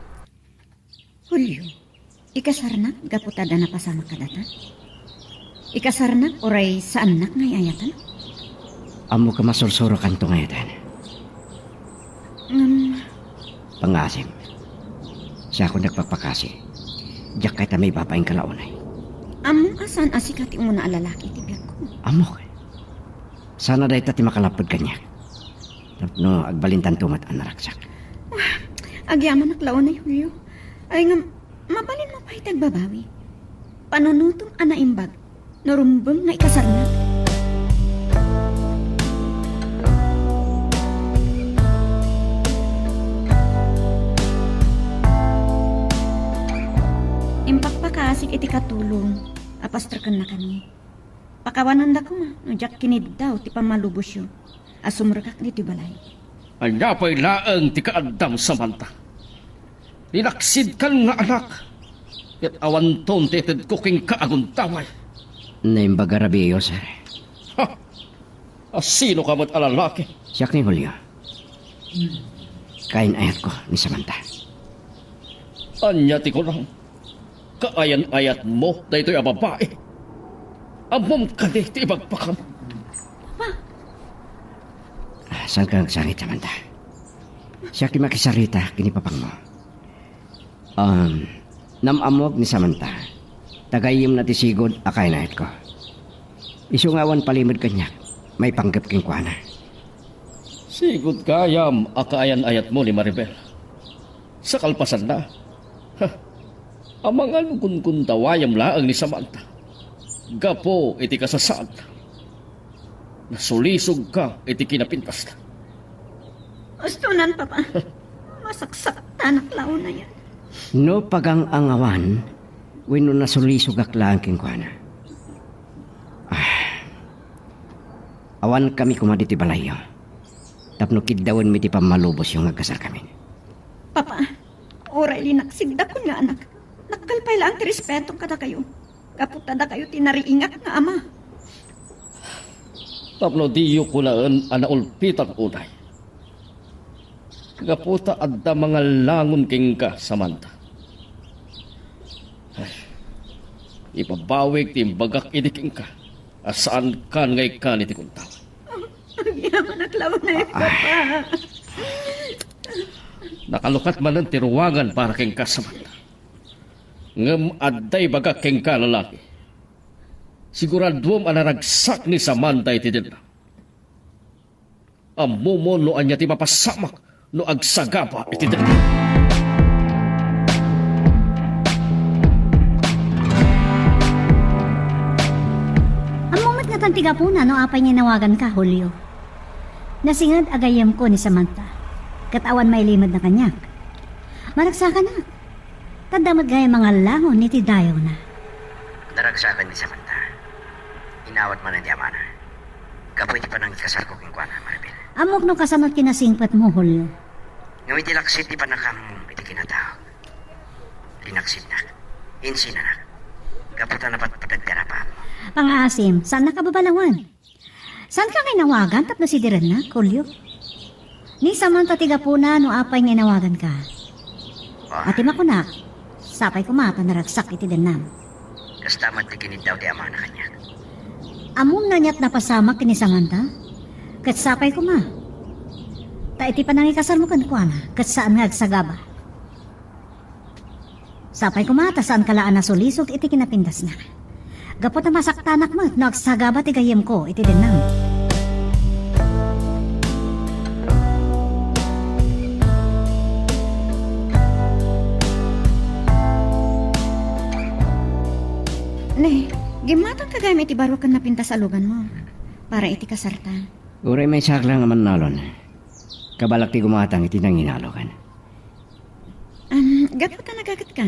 Julio, ikasarnak gapu ta adda napasamak kadata? Ikasarnak uray saannak nga ay-ayatan? Ammok a masursurokanto nga ay-ayatan. Ngem, Pangngaasim. Siakon nagpakpakasi. Diak kayat a maibabain ka la unay. Ammom a saan a sika ti umuna a lalaki iti biagko. Ammok. Saan a dayta ti makalapped kaniak. Tapno agbalintanto met a naragsak. Ah, agyamanak la unay, Julio. Ay, ngem, mabalinmo pay ti agbabawi. Panunotem a naimbag no rumbeng nga ikasarnak. Impakpakasik iti katulong a pastreken nakami. Pakawanenda koma no diak kiniddaw ti pammalubosyo a sumrekak ditoy balay. Ania pay laeng ti kaaddam, Samantha? Linaksidkan nga anak, ket awanton ti itedko kenka a gundaway. Naimbag a rabii, sir. Ha! A sino ka met a lalaki? Siak ni Julio. Kaayan-ayatko ni Samantha. Ania ti kunam? Kaayan-ayatmo daytoy a babai? Ammom kadi ti ibagbaga? Papa! Ah, saanka agsangit, Samantha? Siak ti makisarita ken ni papangmo. Um, nam-ammok ni Samantha, ta gayyemna ti sigud a kaayan-ayatko. Isu nga awan palimed kaniak, maipanggep kenkuana. Sigud gayam a kaayan-ayatmo ni Maribel. Sa kalpasanna, ha, amangan gundawayam laeng ni Samantha. Gapu iti kasasaadna, nasulisogka iti kinapintasna. Ustonan, Papa. Masaksaktanak la unayen. No pagang-angawan wenno nasulisogak laeng kenkuana. Ah, awankami koma ditoy balayyo tapno kiddawenmi ti pammalubosyo nga agkasarkami. Papa, uray linaksidakon nga anak, dakkel pay laeng ti respetok kadakayo, gapu ta dakayo ti nariingak nga ama. Tapno diyo kunaen a naulpitak unay. Gapu ta adda mangallangon kenka, Samantha. Ay, ibabawik ti imbagak idi kenka a saankan nga ikkan iti kuntaw. Agyamanak la unay, Papa. Nakalukat manen ti ruangan para kenka, Samantha. Ngem adda ibagak kenka, lalaki. Siguraduem a naragsak ni Samantha iti denna. Ammom no ania ti mapasamak no agsagaba iti denna. Ammom met ngatan ti gapuna no apay nga inawaganka, Julio. Nasinged a gayyemko ni Samantha, ket awan mailimedna kaniak. Maragsakanak. Tadda met gayam mangallangon iti dayawna. Naragsakan ni Samantha. Inawat manen ti amana. Gapu iti panangikasarko kenkuana, Maribel. Ammok no kasano ti nasingpetmo, Julio. Ngem iti laksid ti pannakaammom iti kinataok, linaksidnak. Insinanak. Gapu ta napatpateg ti arapaapmo. Pangngaasim, saannak a babalawan. Saanka nga inawagan tapno sidirennak, Julio? Ni Samantha ti gapuna no apay nga inawaganka. Ah. Ti makunak, sapay koma ta naragsak iti dennam. Kasta met ti kiniddaw ti amana kaniak. Ammom no aniat napasamak ken ni Samantha? Ket sapay koma. Ta iti panangikasarmo kenkuana, ket saan nga agsagaba. Sapay koma ta saanka la a nasulisog iti kinapindasna. Gapu ta masaktanak met no agsagaba ti gayyemko iti dennam. Ne, gimmatangka gayam iti baro ken napintas a luganmo para iti kasarta. Uray maysaak la nga mannalon. Kabalak ti gumatang iti nanginalogan. Am, gapu ta nagagetka?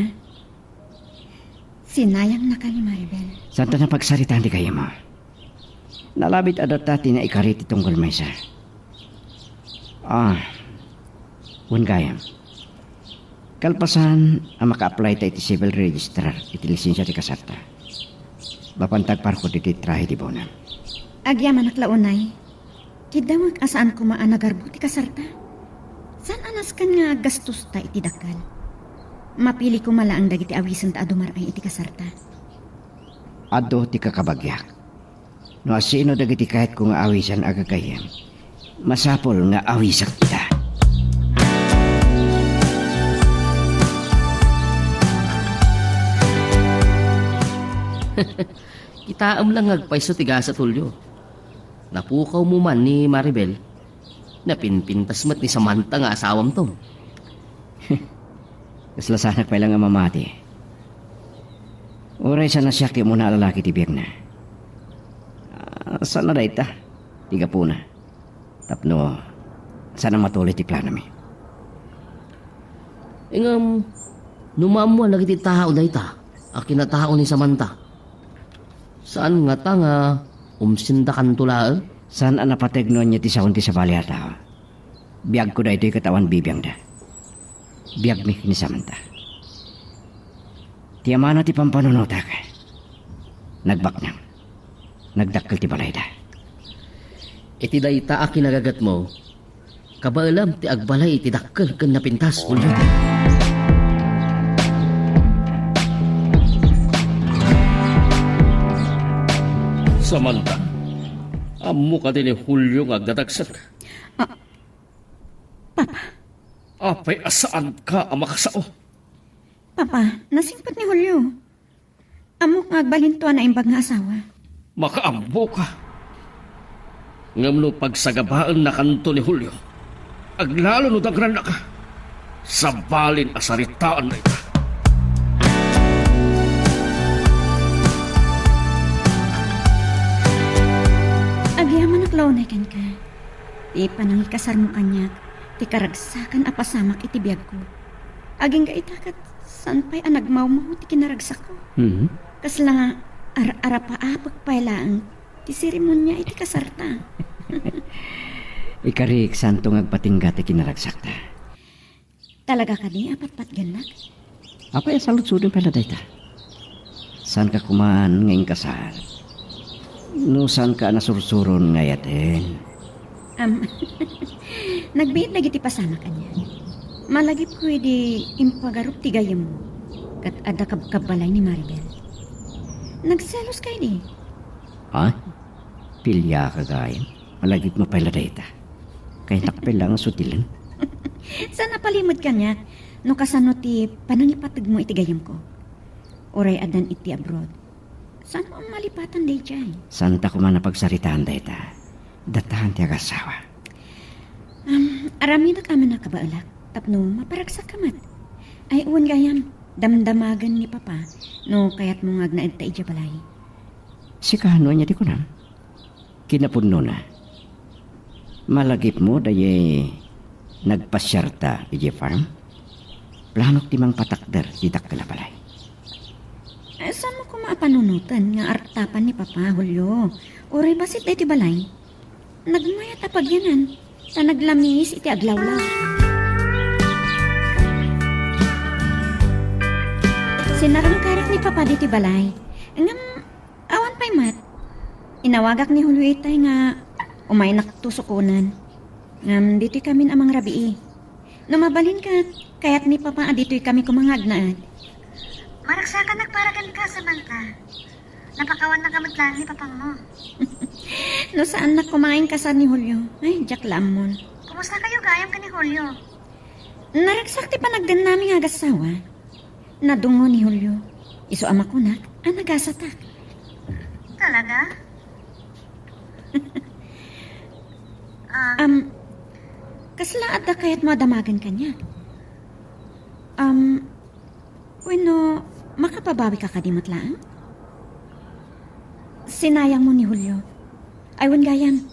Sinayannaka ni Maribel. Saanta napagsaritaan ti gayyemmo? Nalabit a data ti naikari ti tunggal maysa. Ah, wen gayam. Kalpasan a maka-apply ta iti civil registrar iti lisensia ti kasarta, mapanta agparkod iti trahe ti bonam. Agyamanak la unay. Kiddawek a saan koma a nagarbo ti kasarta. Saan a nasken nga aggastosta iti dakkel. Mapili koma laeng dagiti awisenta a dumar-ay iti kasarta. Adu ti kakabagiak. No asino dagiti kayatko nga awisan a gagayyem, masapul nga awisak ida. Kitaem lang nga agpayso ti gasat, Julio. Napukawmo man ni Maribel, napinpintas met ni Samantha nga asawam, Tom. Kasla sanak pay lang a mamati. Uray saan a siak ti umuna a lalaki ti biagna. Ah, saan a dayta ti gapuna. Tapno saan a matuloy ti planomi. Ngem, no maammoan dagiti tao dayta a kinatao ni Samantha, saan ngata nga umsendakanto laeng? Saan a napateg no ania ti saon ti sabali a tao. Biagko daytoy ket awan bibiangda. Biagmi ni Samantha. Ti amana ti pampanunotak. Nagbaknang. Nagdakkel ti balayda. Iti dayta a kinagagatmo, kabaelam ti agbalay iti dakkel ken napintas, Julio. Samantha, ammo kadi ni Julio nga agdadagsen? Ah, Papa. Apay a saanka a makasao? Papa, nasingpet ni Julio. Ammok nga agbalinto a naimbag nga asawa. Makaammoka. Ngem no pagsagabaennakanto ni Julio, aglalo no dangrannaka, sabalin a saritaanna ita. Agyamanak la unay kenka. Ti panangikasarmo kaniak, ti karagsakan a pasamak iti biagko. Agingga ita ket saan pay a nagmawmaw ti kinaragsakko. Mhm. Kasla ar-arapaapek pay laeng ti seremonia iti kasarta. Ikarik, saanto nga agpatingga ti kinaragsakta. Talaga kadi a patpatgennak? Apay a saludsodem pay la dayta? Saanka koma nga inkasar? No saanka a nasursuron nga ayaten? Am, nagbiit dagiti pasamak ania. Malagipko idi impagarup ti gayyemmo, ket adda kabkabbalay ni Maribel. Nagseloska idi. Ha? Piliaka gayam? Malagipmo pay la dayta. Kaynak pay la nga sutilen. Saan a palimed kaniak no kasano ti panangipategmo iti gayyemko. Uray addan iti abroad, saanmo a malipatan daydiay? Saanta koma a pagsaritaan dayta. Dataen ti agasawa. Am, aramidek amin a kabaelak tapno maparagsakka met. Ay, wen gayam, damdamagen ni Papa no kayatmo nga agnaedta idiay balay. Sika, no ania ti kunam? Kinapudnona, malagipmo dayay nagpasiarta idiay farm? Planok ti mangpatakder ti dakkel a balay. Eh, saanmo koma a panunoten nga artapan ni Papa, Julio? Uray bassit daytoy balay. Nagmayat a pagyanan, ta naglamiis iti aglawlaw. Sinarungkarak ni Papa ditoy balay. Ngem, awan pay met. Inawagak ni Julio itay nga umaynakto sukonen. Ngem ditoy kamin a mangrabii. No mabalin ket, kayat ni Papa a ditoy kami koma nga agnaed. Maragsakannak para kenka, Samantha. Napakawannaka met laeng ni Papangmo. No saannak koma nga inkasar ni Julio, ay, diak la ammon. Kumusta kayo gayam ken ni Julio? Naragsak ti panagdennami nga agassawa. Nadungngo ni Julio. Isu a makunak a nagasatak. Talaga? Ah. Am, kasla adda kayatmo a damagen kaniak? Am, wenno, makapabawika kadi met laeng? Sinayangmo ni Julio. Ay, wen gayam.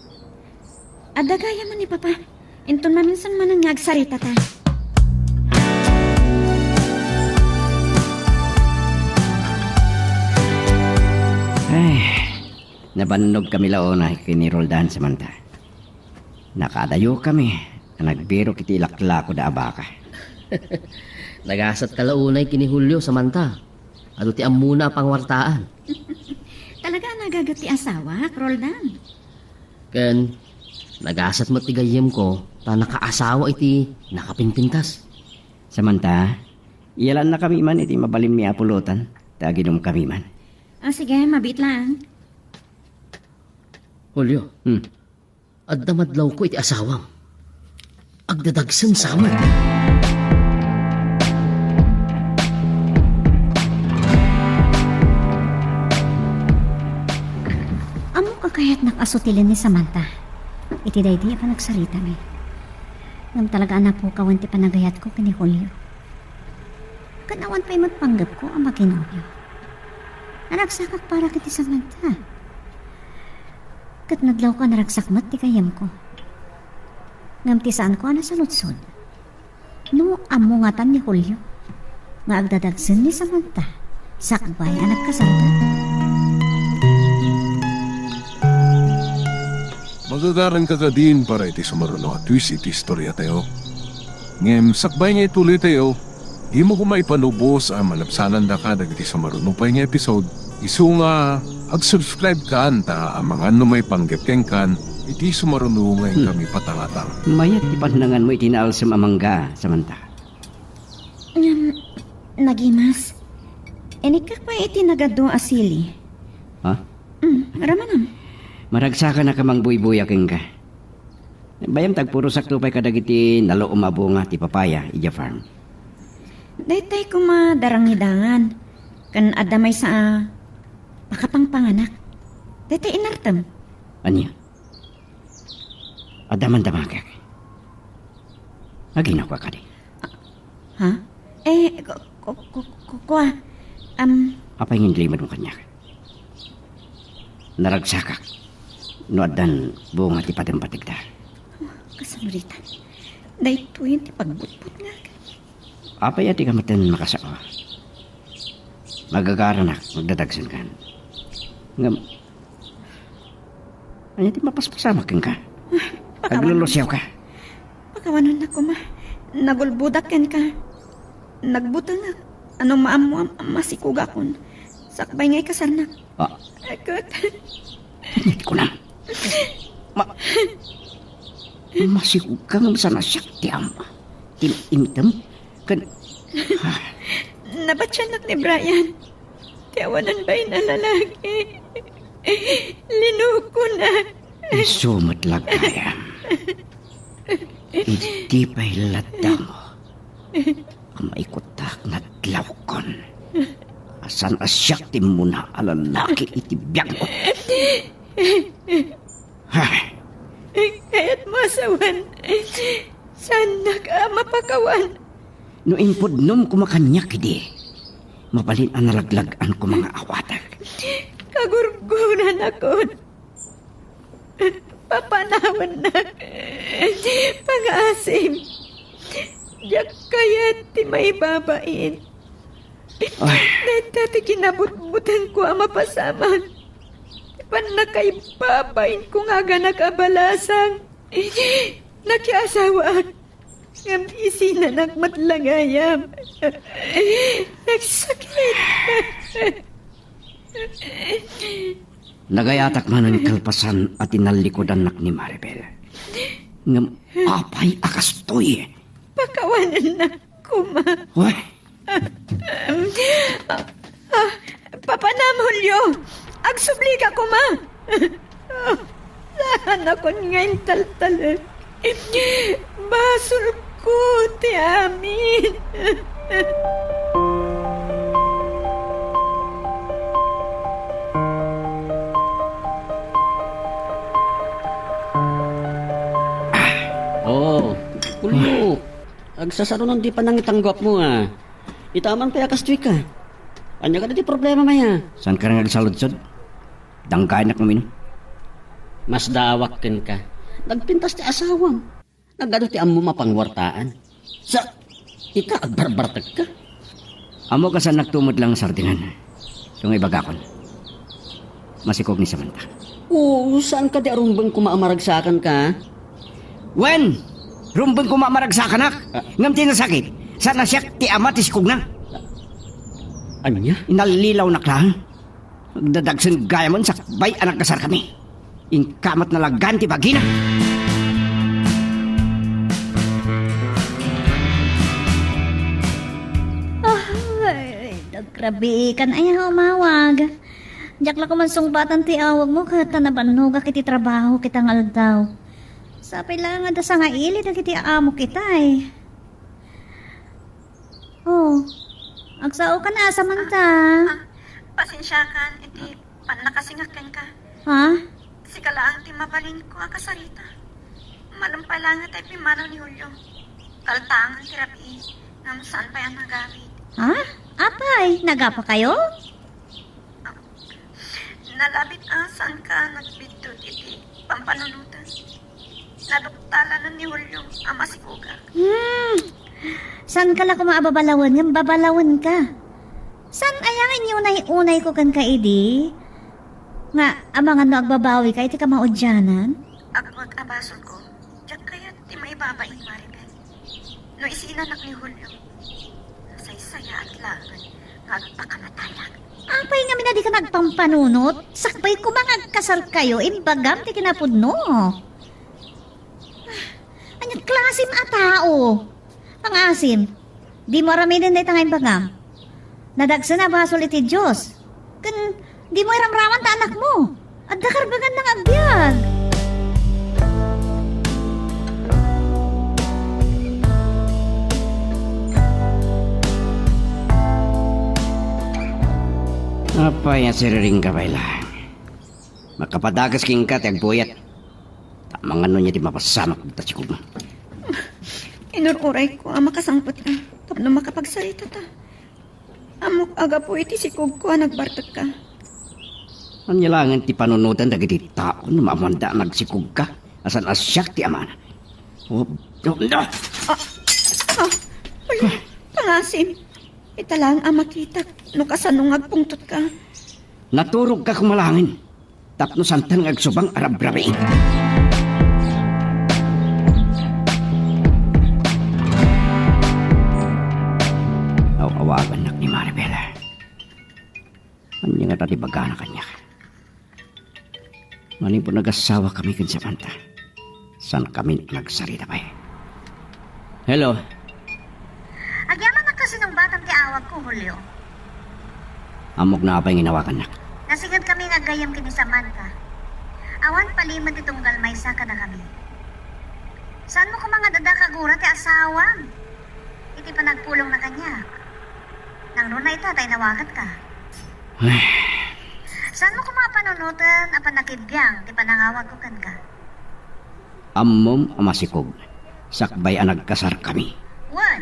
Adda gayam ni Papa. Inton maminsan manen nga agsaritata. Ay, nabannogkami la unay ken ni Roldan, Samantha. Nakaadayokami a nagbirok iti ilaklako da a baka. Nagasatka la unay ken ni Julio, Samantha. Adu ti ammona a pangwartaan. Talaga a nagaget ti asawak, Roldan. Ken nagasat met ti gayyemko ta nakaasawa iti nakapinpintas. Samantha, iyalannakami man iti mabalinmi a pulotan ta aginumkami man. Ah, sige, mabiit laeng. Julio, hmm, adda madlawko iti asawam. Agdadagsen sa met. Asutilen ni Samantha iti daydi a panagsaritami. Ngem talaga a napukawen ti panagayatko ken ni Julio. Ken awan pay met panggepko a makinobio. Naragsakak para ken ni Samantha. Ket nadlawko a naragsak met ti gayyemko. Ngem ti saanko a nasaludsod, no ammo ngatan ni Julio nga agdadagsen ni Samantha sakbay a nagkasarda? Magagaranka kadin para iti sumaruno a twist iti istoriatayo. Ngem sakbay nga ituloytayo, dimo koma ipanubos a malabsanandaka dagiti sumaruno pay nga episode. Isu nga, ag-subscribe kan ta amangan no maipanggep kenkan iti sumaruno nga inkami patangatang. Mayat ti pannanganmo iti naalsem a mangga, Samantha. Ngem, nagimas. Inikkak pay iti nagadu a sili. Ha? Mm, ramanam. Maragsakanak a mangbuybuya kenka. Bayam ta agpurosakto pay kadagiti nalom a bunga ti papaya idiay farm. Daytoy koma darangidangan, ken adda maysa a pakapangpanganak. Daytoy inartem. Ania? Adda man damagek. Aginaw ka kadi? Ha? Eh, ku-, ku-, ku-, ku-, kua, am, Apay nga inlimedmo kaniak? Naragsakak no addan bunga ti padempategda. Kasamritan. Daytoyen ti pagbutbutngak. Apay a dika metten makasao? Magagaranak, magdadagsenkan. Ngem, ania ti mapaspasamak kenka? Pakawan. Aglulusiawka. Pakawanennak koma. Nagulbodak kenka. Nagbutengak. Ano maammoam a masikugakon sakbay nga ikasarnak. Ah. Ket Ket kunam, ma-, masikugka ngem saan a siak ti ama. Ti intem ken, ah. Nabatiannak ni Brian. Ti awanan bain a lalaki. Linukona. Isu met la gayam. Idi pay latta mo a maikuttak nadlawkon a saan a siak ti immuna a lalaki iti biagko. Ha? Kayatmo a sawen, saannak a mapakawan. No impudnom koma kaniak idi, mabalin a nalaglag-an koma nga awatek. Kagurguranakon. Papanawennak. Pangaasim. Diak kayat ti maibabain. Ay. Dayta ti kinabutbutengko a mapasamak. Ti pannakaibabainko nga aganak a balasang. Nakiasawaak. Ngem isinanak met la gayam. Nagsakit. Nagayatak manen kalpasan a tinallikudannak ni Maribel. Ngem apay a kastoy? Pakawanennak koma. Wen. Ah, ah, Papanam, Julio! Agsubli ka koma! Saanakon nga intaltalek. Basolko ti amin. Oh, Julio. Agsasarunon ti panangitangguapmo, a. Ita man pay a kastoy ka. Ania kadi ti problema, maya? Saanka nga agsaludsod? Dangganak no mino. Masdaawak kenka. Nagpintas ti asawam. Nagadu ti ammom a pangwartaan. Sa, ita, agbarbartek ka. Ammok a saannak tumod lang sardingan. Isu nga ibagakon. Masikog ni Samantha. Oo, saan kadi a rumbeng koma a maragsakanka? Wen, rumbeng koma a maragsakanak. Ah. Ngem ti nasakit, saan a siak ti ama ti sikogna. Ania? Inallilawnak lang. Nagdadagsen gayam sakbay a nagkasarkami. Inka met nalagan ti bagina. Ay, nagrabikan aya a umawag. Diak la koma sungbatan ti awagmo ket ta nabannogak iti trabaho ita nga aldaw. Sapay la nga adda sangaili dagiti amok ita, eh. Oh, agsaokan a, Samantha. Ah, ah, pasensiakan iti pannakasingak kenka. Ha? Sika laeng ti mabalinko a kasarita. Malem pay laeng ti pimmanaw ni Julio. Kaltaangan ti rabii, ngem saan pay a nagawid. Ha? Apay, nagapakayo? Nalabit a saanka nagbiddut iti pampanunotan. Naduktalan ni Julio a masikogak. Hmm. Saanka la koma a babalawen, ngem babalawenka. Saan aya nga inyunay-unayko kenka idi? Nga, amangan no agbabawika iti kamaudianan? Agbek a basolko, diak kayat ti maibabain, Maribel. No isinanak ni Julio, nasaysayaat laeng nga agpakamatayak. Apay ngamin a dika nagpampanunot? Sakbay koma nga agkasarkayo, imbagam ti kinapudno. Ania klasim a tao? Pangaasim, dimo aramiden dayta nga imbagam. Nadagsen a basol iti Dios. Ken dimo iramraman ta anakmo. Adda karbaganna nga agbiag. Apay a siriringka pay laeng? Makapadages kenka ti agbuyat. Ta amangan no ania ti mapasamak dita sikog. Inur-urayko a makasangpetka tapno makapagsaritata. Ammok a gapu iti sikogko a nagbartekka. Ania laengen ti panunotan dagiti tao no maammoanda a nagsikogka a saan a siak ti amana? Oh, oh, no! Ah, ah, hala, pangaasim. Ita laeng a makitak no kasano nga agpungtotka. Naturogka koma laengen tapno saantan nga agsubang a rabrabii. Aw-awagannak ni Maribel. Ania ngata ti ibagana kaniak? Manipud nagasawa kami ken Samantha, saan kami nagsarita pay. Hello. Agyamanak ta sinungbatam ti awagko, Julio. Ammok no apay nga inawagannak. Nasinged kami nga aggayyem ken ni Samantha. Awan palimed ti tunggal maysa kadakami. Saanmo koma nga adda kagura ti asawam iti panagpulongna kaniak? Nangruna ita ta inawagatka. Ay. Saanmo koma a panunoten a pannakibiang ti panangawagko kenka? Ammom a masikog, sakbay a nagkasarkami. Wen.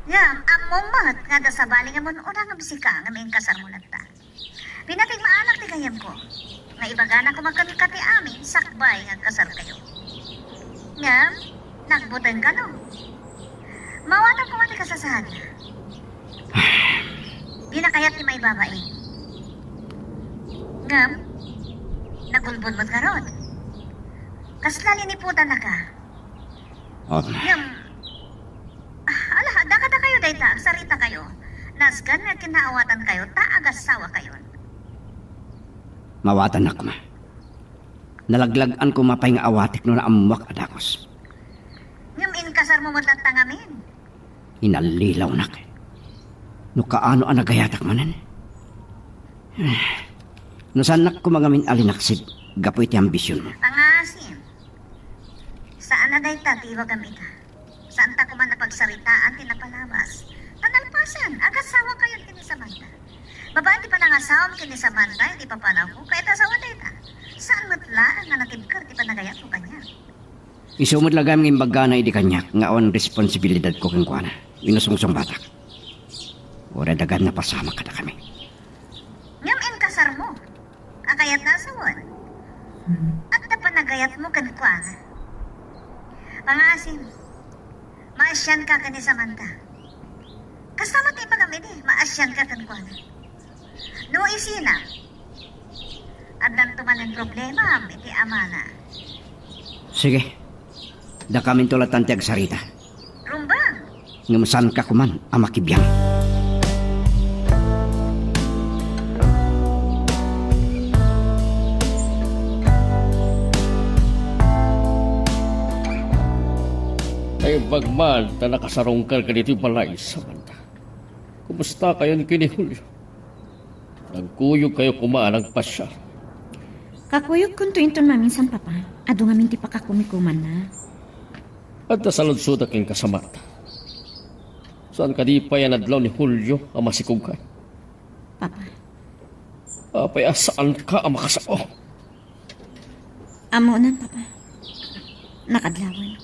Ngem ammom met nga adda sabali nga mun-una ngem sika ngem inkasarmo latta. Pinatigmaanak ti gayyemko nga ibagana koma kenka ti amin sakbay nga agkasarkayo. Ngem, nagbutengka, no? Mawatam koma ti kasasaadna. Dina kayat ti maibabain. Ngem, nagulbod met ngarud. Kasla liniputannaka. Oh. Ngem, ah, ala, adda kadakayo dayta, agsaritakayo. Nasken nga kinaawatankayo ta agasawakayon. Mawatannak koma. Nalaglag-an koma pay nga awatek no naammoak a dagus. Ngem inkasarmo met latta ngamin. Inallilawnak. No kaano a nagayatak manen? No saannak koma ngamin a linaksid gapu iti ambisionmo. Pangaasim. Saan a dayta ti ibagam ita. Saanta koma a pagsaritaan ti napalabas. Ta nalpasen, agasawakayon ken ni Samantha. Babaen ti panangasawam ken ni Samantha, iti papanawko, ket ita asawa dayta. Saan met laeng nga natibker ti panagayatmo kaniak. Isu met la gayam nga imbaggana idi kaniak nga awan responsibilidadko kenkuana. Inusungsungbatak. Uray adda gayam napasamak kadakami. Ngem inkasarmo a kayatna a sawen. Adda panagayatmo kenkuana. Pangaasim, maasianka ken ni Samantha. Kasta met ti ibagam idi, maasianka kenkuana. No isina, addanto manen problemam iti amana. Sige. Dakaminto lattan ti agsarita. Rumbeng. Ngem saanka koman a makibiang. Naimbag man ta nakasarungka kaditoy balay, Samantha. Kumustakayon ken ni Julio? Nagkuyogkayo koma a nagpasiar. Kakuyogkonto inton maminsan, Papa. Adu ngamin ti pakakumikumanna. Adda saludsodak kenka, Samantha. Saan kadi pay a nadlaw ni Julio a masikogkayo? Papa. Apay a saanka a makasao? Ammonan, Papa. Nakadlawan.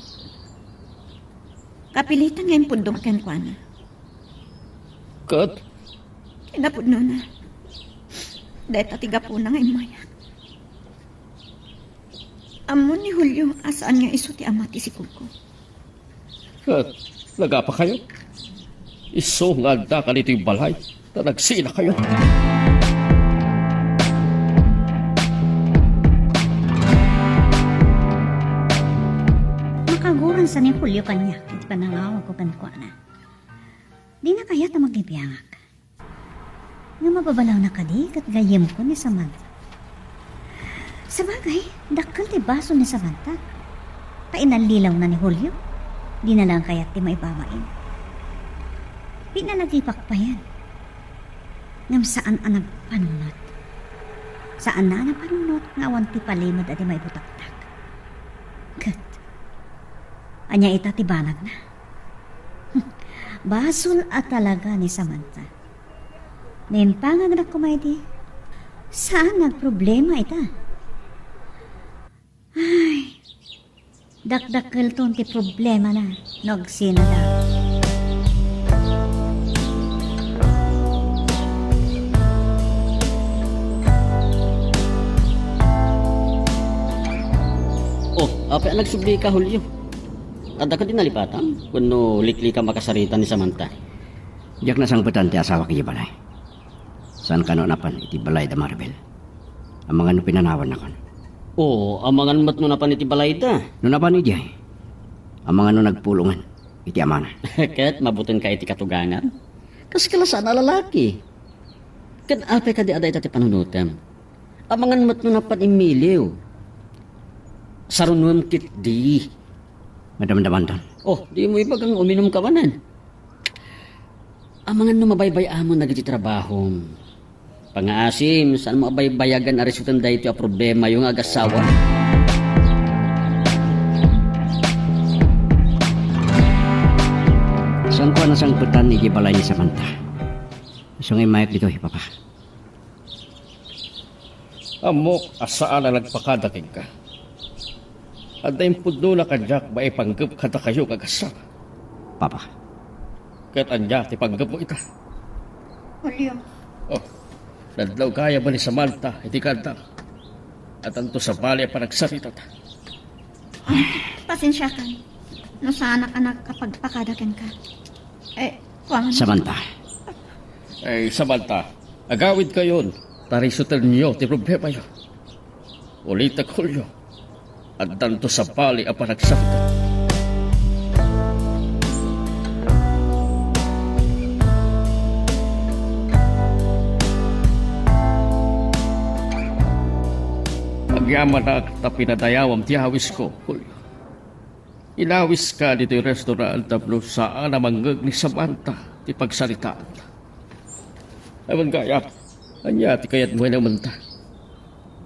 Kapilitan nga impuddong kenkuana. Ket? Kinapudnona. Dayta ti gapuna nga immayak. Ammo ni Julio a saan nga isu ti ama ti sikogko. Ket nagapakayo? Isu nga addaka ditoy balay, ta nagsinakayo. Makaguransa ni Julio kaniak iti panangawagko kenkuana. Dina kayat a makibiangak. Nga mababalawna kadi ket gayyemko ni Samantha. Sabagay, dakkel ti basol ni Samantha. Ta inallilawna ni Julio, dina laeng kayat ti maibabain. Pinalagipak payen. Ngem saan a nagpanunot. Saanna a napanunot nga awan ti palimed a di maibutaktak. Ket, ania ita ti banagna? Basol a talaga ni Samantha. Naimpangagnak koma idi. Saan nga agproblema ita? Ay, dakdakkelton ti problemana no agsinada. Oh, apay a nagsublika, Julio? Adda kadi nalipatam? Wenno liklikam a kasarita ni Samantha? Diak nasangpetan ti asawak idiay balay. Saan kano a napan iti balay da Maribel. Amangan no pinanawannakon. Oo, amangan met no napan iti balayda. No napan idiay, amangan no nagpulongan iti amana. Ket mabutenka iti katugangan? Kas kala saan a lalaki. Ket apay kadi a dayta ti panunotem? Amangan met no napan immiliw. Sarunuem ketdi. Madamdamandon. Oh, dimo ibaga nga uminumka manen. Amangan no mabaybay-amon dagiti trabahom. Pangngaasim, saanmo a baybayagan a resuten daytoy a problemayo nga agassawa? Saanko a nasangpetan idiay balay ni Samantha. Isu nga immayak ditoy, Papa. Ammok a saan a nagpakada kenka. Adda impudnona kaniak maipanggep kadakayo nga agassawa. Papa. Ket ania ti panggepmo ita? Julio. Oh, nadlaw gayam ni Samantha iti kanda. Addanto sabali a panagsaritata. Pasensiakan no saanak a nakapagpakada kenka. Eh, kuan. Samantha. Eh, Samantha, agawidkayon, ta risutenyo ti problemayo. Ulitek, Julio, addanto sabali a panagsaritata. Agyamanak ta pinadayawam ti awisko, Julio. Inawiska ditoy restaurant tapno saan a mangngeg ni Samantha ti pagsaritaanna. Awan gayam, ania ti kayatmo nga imenta?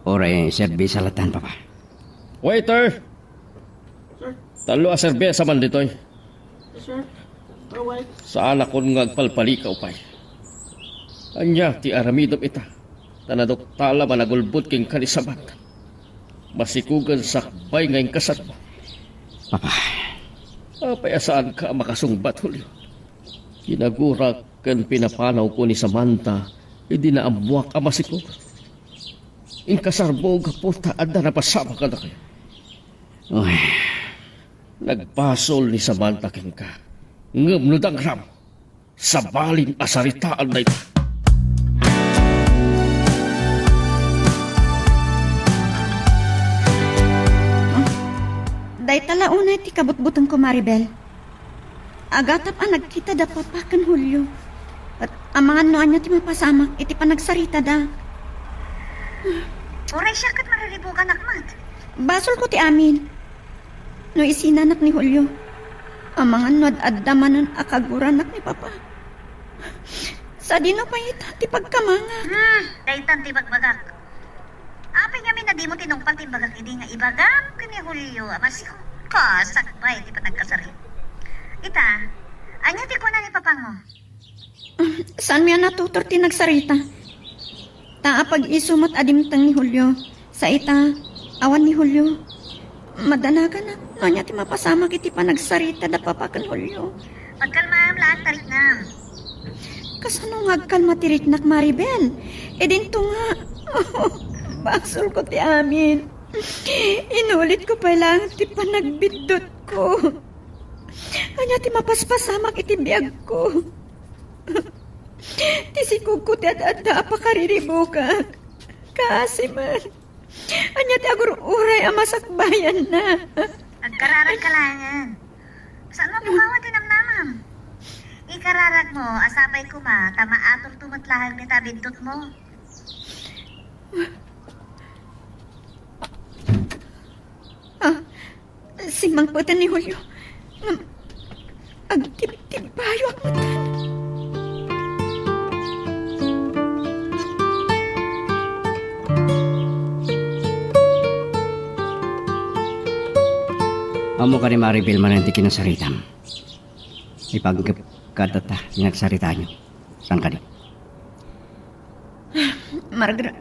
Uray serbesa latta, Papa. Waiter! Sir? Tallo a serbesa man ditoy. Sir? Sir, wait. Saanakon nga agpalpalikaw pay. Ania ti aramidem ita? Ta naduktalam a nagulbod kenka ni Samantha. Masikogen sakbay nga inkasarmo. Papa. Apay a saanka a makasungbat, Julio? Ginagurak ken pinapanawko ni Samantha idi naammoak a masikog. Inkasarmo gapu ta adda napasamak kadakayo. Uy. Nagbasol ni Samantha kenka. Ngem no dangramo, sabalin a saritaanna ita. Ah, dayta la unay ti kabutbutengko, Maribel. Agatap a nagkita da Papa ken Julio. Ket amangan no ania ti mapasamak iti panagsaritada. Uray siak ket mariribuganak met. Basolko ti amin. No isinanak ni Julio, amangan no ad-adda manen a kaguranak ni Papa. Sadino pay ita ti pagkamangak? Hmm, daytan ti bagbagak. Apay ngamin a dimo tinungpal ti imbagak idi nga ibagam ken ni Julio a masikoka sakbay ti panagkasarita? Ita, ania ti kuna ni Papangmo? Ah, saanmi a natutor ti nagsarita. Ta apag-isu met a dimteng ni Julio, sa ita, Awan ni Julio. Madanaganak no ania ti mapasamak iti panagsarita da Papa ken Julio. Agkalmaem laeng ta riknam. Kasano nga agkalma ti riknak, Maribel? Idinto nga, basolko ti amin. Inulitko pay laeng ti panagbiddutko. Ania ti mapaspasamak iti biagko? Ti sikogko ti ad-adda a pakariribukak. Kaasi met. Ania ti agur-uray a masakbayanna? Agkararagka laengen. Saan mapukawan ti namnamam? Ikararagmo a sapay koma ta maatongto met laeng dita biddutmo. Ah, simmangpeten ni Julio. Ngem agtibtibbayoak metten. Ammo kadi, Maribel, manen ti kinasaritam. Ipanggep kadata ti nagsaritayo. Saan kadi? Margaret,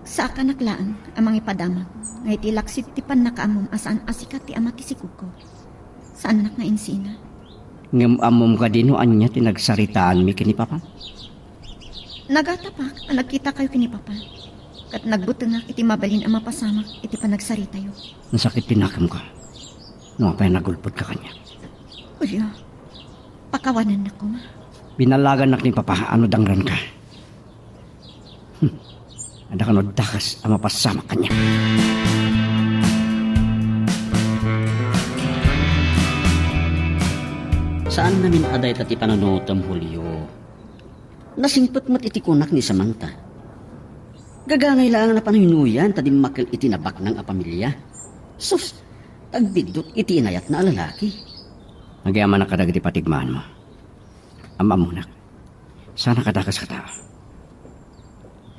saakanak laeng a mangipadamag nga iti laksid ti pannakaammom a saan a sika ti ama ti sikogko. Saannak nga insina. Ngem ammom kadi no ania ti nagsaritaanmi ken ni Papa? Nagatapak a nagkitakayo ken ni Papa, ket nagbutengak iti mabalin a mapasamak iti panagsaritayo. Nasakit ti nakemko no apay a nagulbodka kaniak. Julio, pakawanennak koma. Binallagannak ni Papa a no dangranka. Hmm. Adda kano dakes a mapasamak kaniak. Saan ngamin a dayta ti panunutem, Julio. Nasingpet met iti kunak ni Samantha. Gagangay laeng a panuynuyan ta dimmakkel iti nabaknang a pamilia. Sus, agbiddut iti inayatna a lalaki. Agyamanak kadagiti patigmaanmo. Am-ammonak. Saanak a dakes a tao.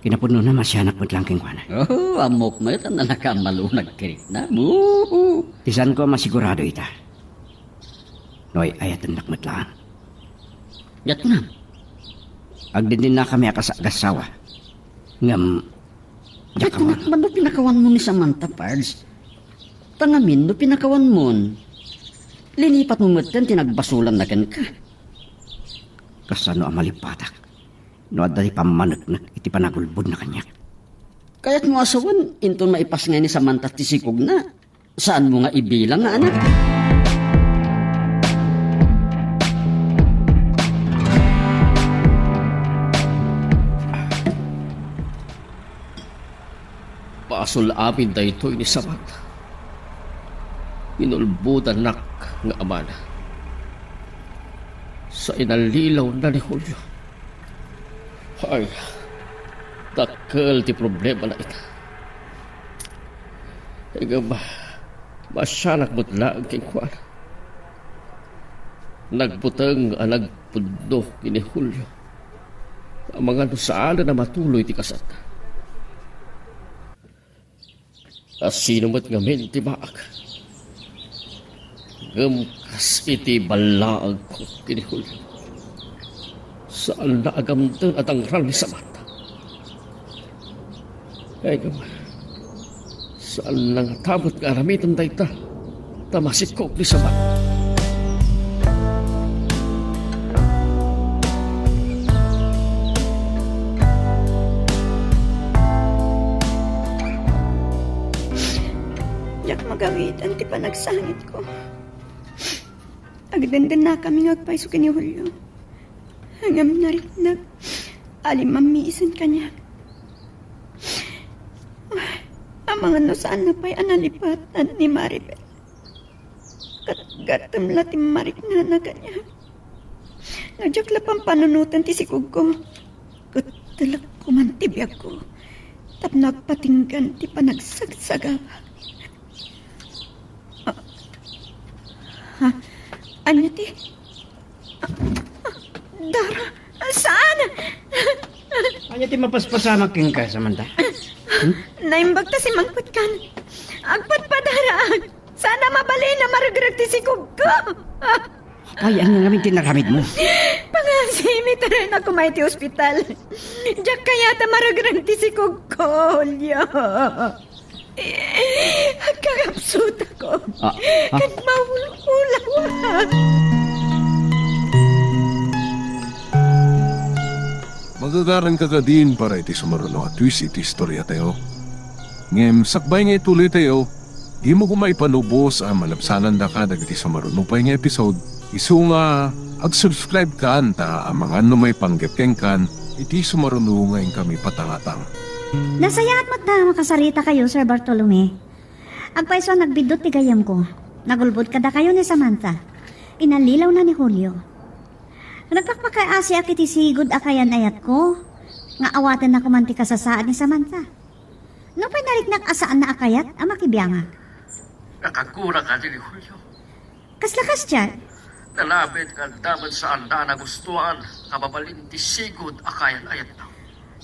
Kinapudnona, masianak met laeng kenkuana. Oh, ammok met a nalakamalunag ken riknam. Oo. Ti saanko a masigurado ita. No ay-ayatennak met laeng. Diak kunam. Agdindinakami a kas-, kasagsawa. Ngem, diak kunam. Diak kunam no pinakawanmo ni Samantha, Pards. Ta ngamin no pinakawanmon, linipatmo metten ti nagbasolanna kenka. Kasano a malipatak no adda ti pammaneknek iti panagulbodna kaniak? Kayatmo a sawen, inton maipasngay ni Samantha ti sikogna, saanmo nga ibilang nga anak? Basol amin daytoy ni Samantha. Inulbodannak nga amana. Sa inallilaw na ni Julio. Ay, dakkel ti problema na ita. Ngem, masianak met laeng kenkuana. Nagbuteng a nagpudno ken ni Julio. Amangan no saanen a matuloy ti kasatna. A sino met ngamin ti maag? Ngem kas iti ballaagko ken ni Julio, saanna a gamden a dangran ni Samantha. Ay, ngem, saanna ngata met nga aramiden dayta ta masikog ni Samantha. Diak magawidan ti panagsangitko. Agdendennakami nga agpayso ken ni Julio. Ngem nariknak a limammiisen kaniak. Amangan no saanna pay a nalipatan ni Maribel. Ket gatem la ti mariknana kaniak. No diak la pampanunoten ti sikogko, ket telekko man ti biagko tapno agpatinggan ti panagsagsaga. Ah, ha? Ania ti? Ah, ah, Dara, saan? Ania ti mapaspasamak kenka, Samantha? Hmm? Naimbag ta simmangpetkan. Agpadpadaraak. Saan a mabalin a maregreg ti sikogko. Apay, ania ngamin ti inaramidmo? Pangasimi, taranak koma iti ospital. Diak kayat a maregreg ti sikogko, Julio. Agkakapsutako. Ah, ah. Ket maululawak. Magagaranka kadin para iti sumaruno a twist iti istoriatayo. Ngem sakbay nga ituloytayo, dimo koma ipanubos a malabsanandaka dagiti sumaruno pay nga episode. Isu nga ag-subscribe kan ta amangan no maipanggep kenkan iti sumaruno nga inkami patangatang. Nasayaat met ta makasarita kayo, Sir Bartolome. Agpayso a nagbiddut ti gayyemko. Nagulbod kadakayo ni Samantha. Inallilawna ni Julio. Nagpakpakaasiak iti sigud a kayan-ayatko nga awatennak man ti kasasaad ni Samantha. Nupay nariknak a saanna a kayat a makibiangak. Nakagura kadi ni Julio. Kasla kasdiay? Nalabit nga adda met saanna a nagustuan nga mabalin ti sigud a kayan-ayatna.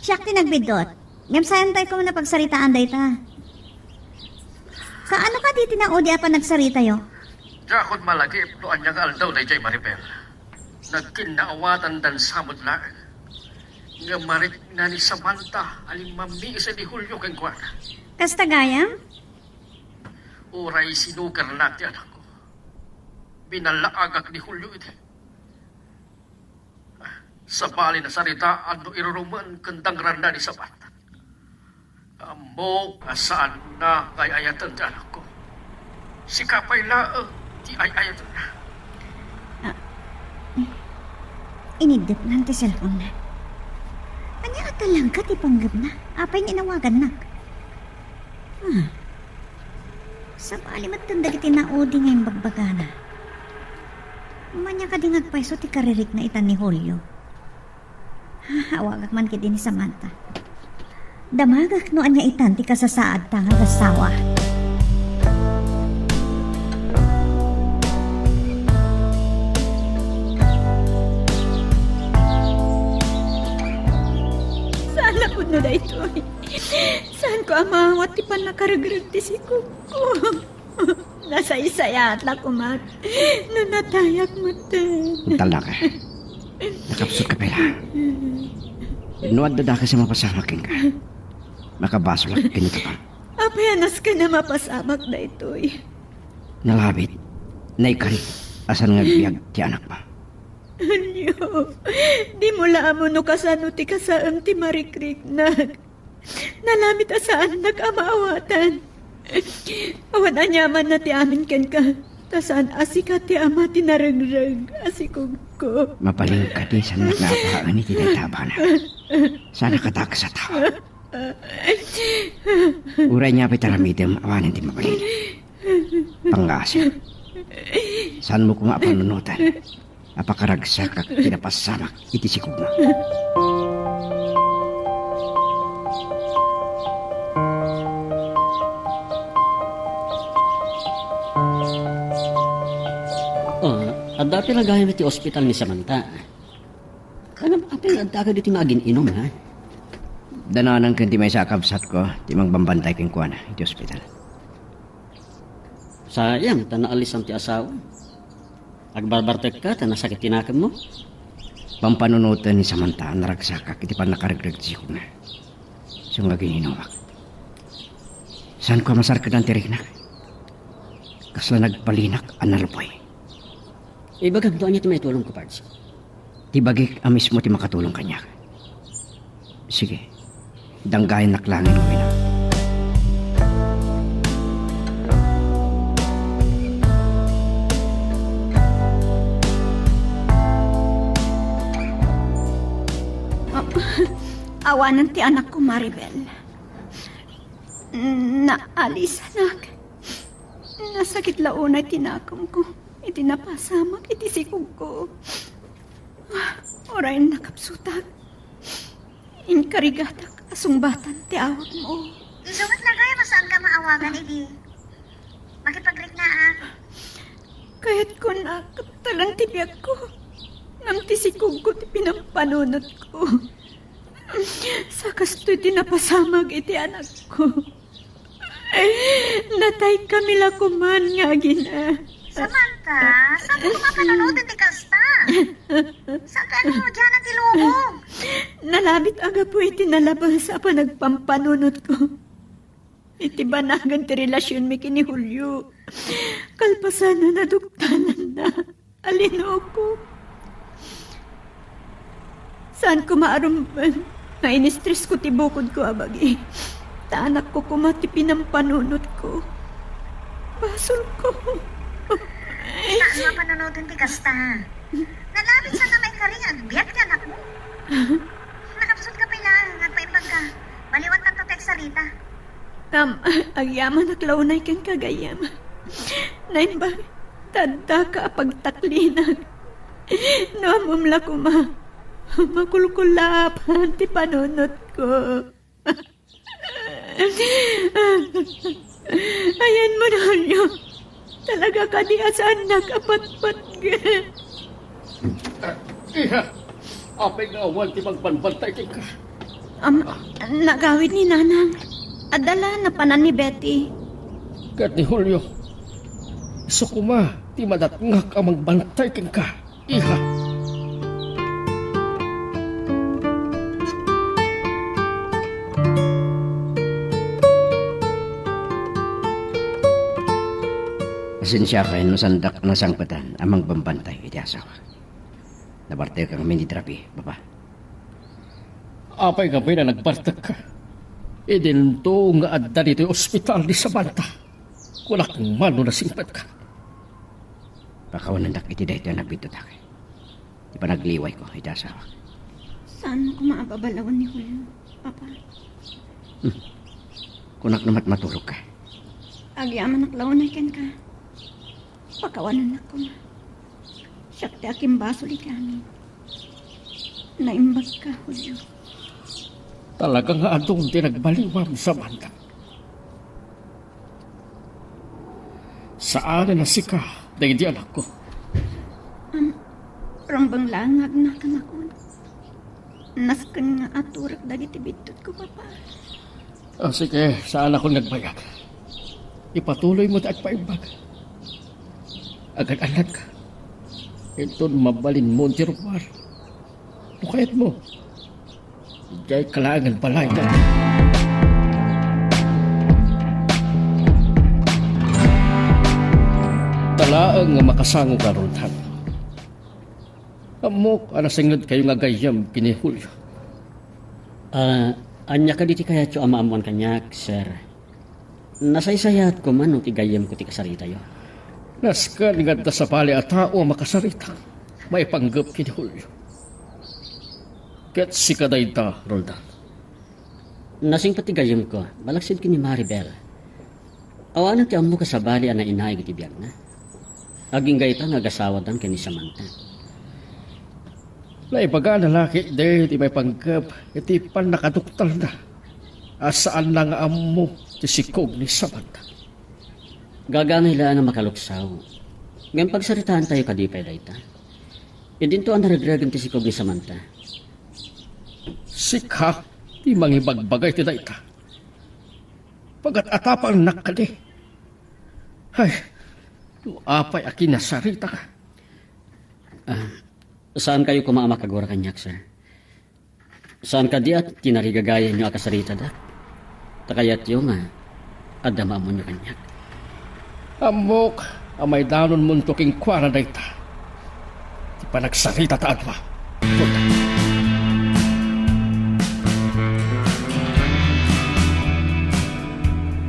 Siak ti nagbiddut. Ngem saantayo koma a pagsaritaan dayta. Kaano kadi ti naudi a panagsaritayo? Diakon malagip no ania nga aldaw daydiay, Maribel. Nagkinnaawatandan sa met laeng. Ngem marikna ni Samantha a limmamiis ni Julio kenkuana. Kasta gayam? Uray sinukarnak ti anakko, binallaagak ni Julio idi. Sabali, nasaritaan no irurumen ken dangranna ni Samantha. Ammok a saanna nga ay-ayaten ti anakko. Sika pay laeng ti ay-ayatenna. Ah, iniddepnan ti cellphone-na. Ania a talangka ti panggepna? Apay nga inawagannak? Hmm. Sabali metten dagiti naudi nga imbagbagana. Ania kadi nga agpayso ti karirikna itan ni Julio? Ah, awagak man ketdi ni Samantha. Damagak no ania itan ti kasasaadta nga agassawa. Saan a pudno daytoy. Saanko a maawat ti pannakaregreg ti sikogko. Nasaysayaat la koma no natayak metten. Intalnaka. Nakapsutka pay la. No adda dakes a mapasamak kenka, makabasolak ken ni Tapang. Apay a nasken a mapasamak daytoy? Nalabit, naikari a saan nga agbiag ti anakmo. Julio, dimo la ammo no kasano ti kasaem ti marikriknak. Nalabit a saannak a maawatan. Awan aniamanna ti amin kenka, ta saan a sika ti ama ti naregreg a sikogko. Mabalin kadi saannak nga apaen iti dayta a banag. Saanak a dakes a tao. Uray nia pay ti aramidem, awanen ti mabalin. Pangngaasim. Saanmo koma a panunoten a pakaragsakak ti napasamak iti sikogmo. Oh, adda pay la gayam iti ospital ni Samantha. Kaano, apay nga adda kadagiti nga agin-inum, ha? Dananang ken ti maysa a kabsatko ti mangbambantay kenkuana iti ospital. Sayang, ta naalisam ti asawa. Agbarbartekka ta nasakit ti nakemmo? Pampanunoten ni Samantha a naragsakak iti pannakaregreg ti sikogna. Isu nga agin-inumak. Saanko a masarkedan ti riknak. Kasla nagbalinak a naluboy. Ibagam no ania ti maitulongko, Pards. Ti bagik a mismo ti makatulong kaniak. Sige, danggayannak laeng nga uminom. Ah, awanen ti anakko, Maribel. Naalisanak. Nasakit la unay ti nakemko iti napasamak iti sikogko. Uray nakapsutak, inkarigatak a sungbatan ti awagmo. Isu met la gayam a saanka maawagan idi makipagriknaak. Kayatko nga talen ti biagko, ngem ti sikogko ti pinampanunotko. Sa kastoy ti napasamak iti anakko. Natay kami la koman nga agina. Samantha, saan mo mapanunoten ti kasta? Saan kayat mo diana ti lubong? Nalabit a gapu iti nalabes a panagpampanunotko. iti banagen ti relasionmi ken ni Julio. Kalpasan no naduktalanna a linoko. Saan koma a rumben nga in-stress ko ti bukodko a bagi. Ta anakko koma ti pinampanunotko. Basolko. Saan nga panunoten ti kasta? Nalabit sa nga maikari nga agbiag ti anakmo. Nakapsut ka pay laeng, agpaimbag ka. Baliwan tanto ti agsarita. Ngem, agyamanak la unay kenka, gayyem. Naimbag, ta addaka a pagtaklinag. No ammom la koma, makulkullaapan ti panunotko. Ayanmo, Julio. Talaga kadi a saannak a patpatgen? Ah, iha, apay nga awan ti mangbanbantay kenka? Am, nagawid ni Nanang. Adda la napanan ni Betty. Ket ni Julio, isu koma ti madatngak a mangbantay kenka, iha. Pasensiak no saandak a nasangpetan a mangbambantay iti asawak. Nabartekka ngamin iti rabii, Papa. Apay ngamin a nagbartekka? Idinto nga adda ditoy ospital ni Samantha. Kunak man no nasingpetka. Pakawanendak iti daytoy a nabiddutaka. Ti panagliwayko iti asawak. Saan mo koma a babalawen ni Julio, Papa? Hmm. Kunak no mat maturogka. Agyamanak la unay kenka. Pakawanennak koma. Siak ti akimbasol iti amin. Naimbagka, Julio. Talaga nga adun ti nagbaliwam, Samantha. Saanen a sika daydi anakko. Am, rumbeng laeng nga agnakanakon. Nasken nga aturek dagiti biddutko, Papa. Ah, sige, saanakon nga agbayag. Ipatuloymo ti agpaimbag. Agad-annatka. Inton mabalinmo ti rummuar. No kayatmo, idiayka laengen balayda. Ta laeng nga makasangoka, Roldan. Ammok a nasengngedkayo nga gayyem ken ni Julio. Ah, ania kadi ti kayatyo a maammoan kaniak, sir? Nasaysayaat koma no ti gayyemko ti kasaritayo. Nasken nga adda sabali a tao a makasarita maipanggep ken ni Julio. Ket sika dayta, Roldan. Nasingpet ti gayyemko, malaksid ken ni Maribel. Awanen ti ammok a sabali a nainaig iti biagna. Agingga ita nga agasawadan ken ni Samantha. Naibagana la ketdi ti maipanggep iti pannakaduktalna a saanna nga ammo ti sikog ni Samantha. Gagamay laeng a makaluksaw. Ngem pagsaritaantayo kadi pay dayta. Idinto a naregregen ti sikog ni Samantha. Sika ti mangibagbaga iti dayta. Pagat-atapannak kadi. Ay, no apay a kinasaritak. Ah, saankayo koma a makagura kaniak, sir? Saan kadi a tinarigagayanyo a kasaritadak? Ta kayatyo nga adda maammoyo kaniak. Ammok a maidanonmonto kenkuana dayta ti panagsaritata a dua.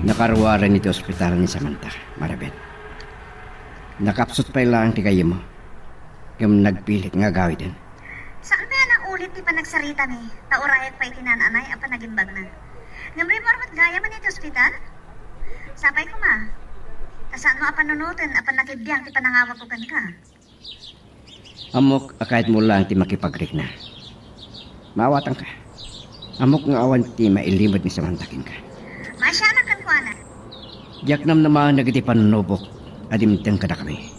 Nakaruaren iti ospital ni Samantha, Maribel. Nakapsut pay laeng ti gayyemmo, ngem nagpilit nga agawiden. Saan pay a naulit ti panagsaritami, ta urayak pay iti naan-anay a panagimbagna. Ngem rimmuar met gayamen iti ospital? Sapay koma, ta saanmo a panunoten a pannakibiang ti panangawagko kenka. Ammok a kayatmo laeng ti makipagrikna. Maawatanka. Ammok nga awan ti mailimed ni Samantha kenka. Maasianak kenkuana. Diak namnamaen dagiti pannubok a dimteng kadakami.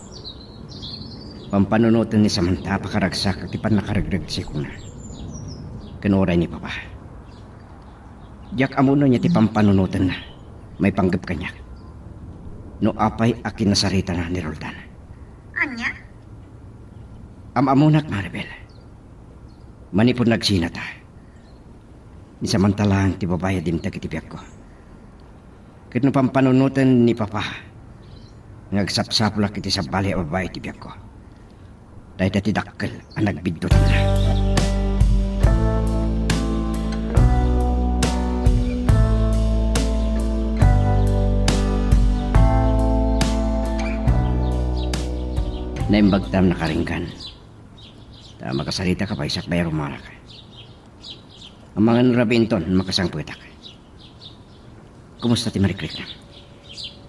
Pampanunoten ni Samantha a pakaragsak ti pannakaregreg ti sikogna ken uray ni Papa. Diak ammoen ania ti pampanunotenna maipanggep kaniak no apay a kinasaritana ni Roldan. Ania? Am-ammonak, Maribel. Manipud nagsinata, ni Samantha laeng ti babai a dimteng iti biagko. Ket no pampanunoten ni Papa nga agsapsapulak iti sabali a babai iti biagko, dayta ti dakkel a nagbiddutanna. Naimbagtam nakaringgan. Ta makasarita ka pay sakbay a rumarak. Amangan rabii inton makasangpetak. Kumusta ti marikrikna?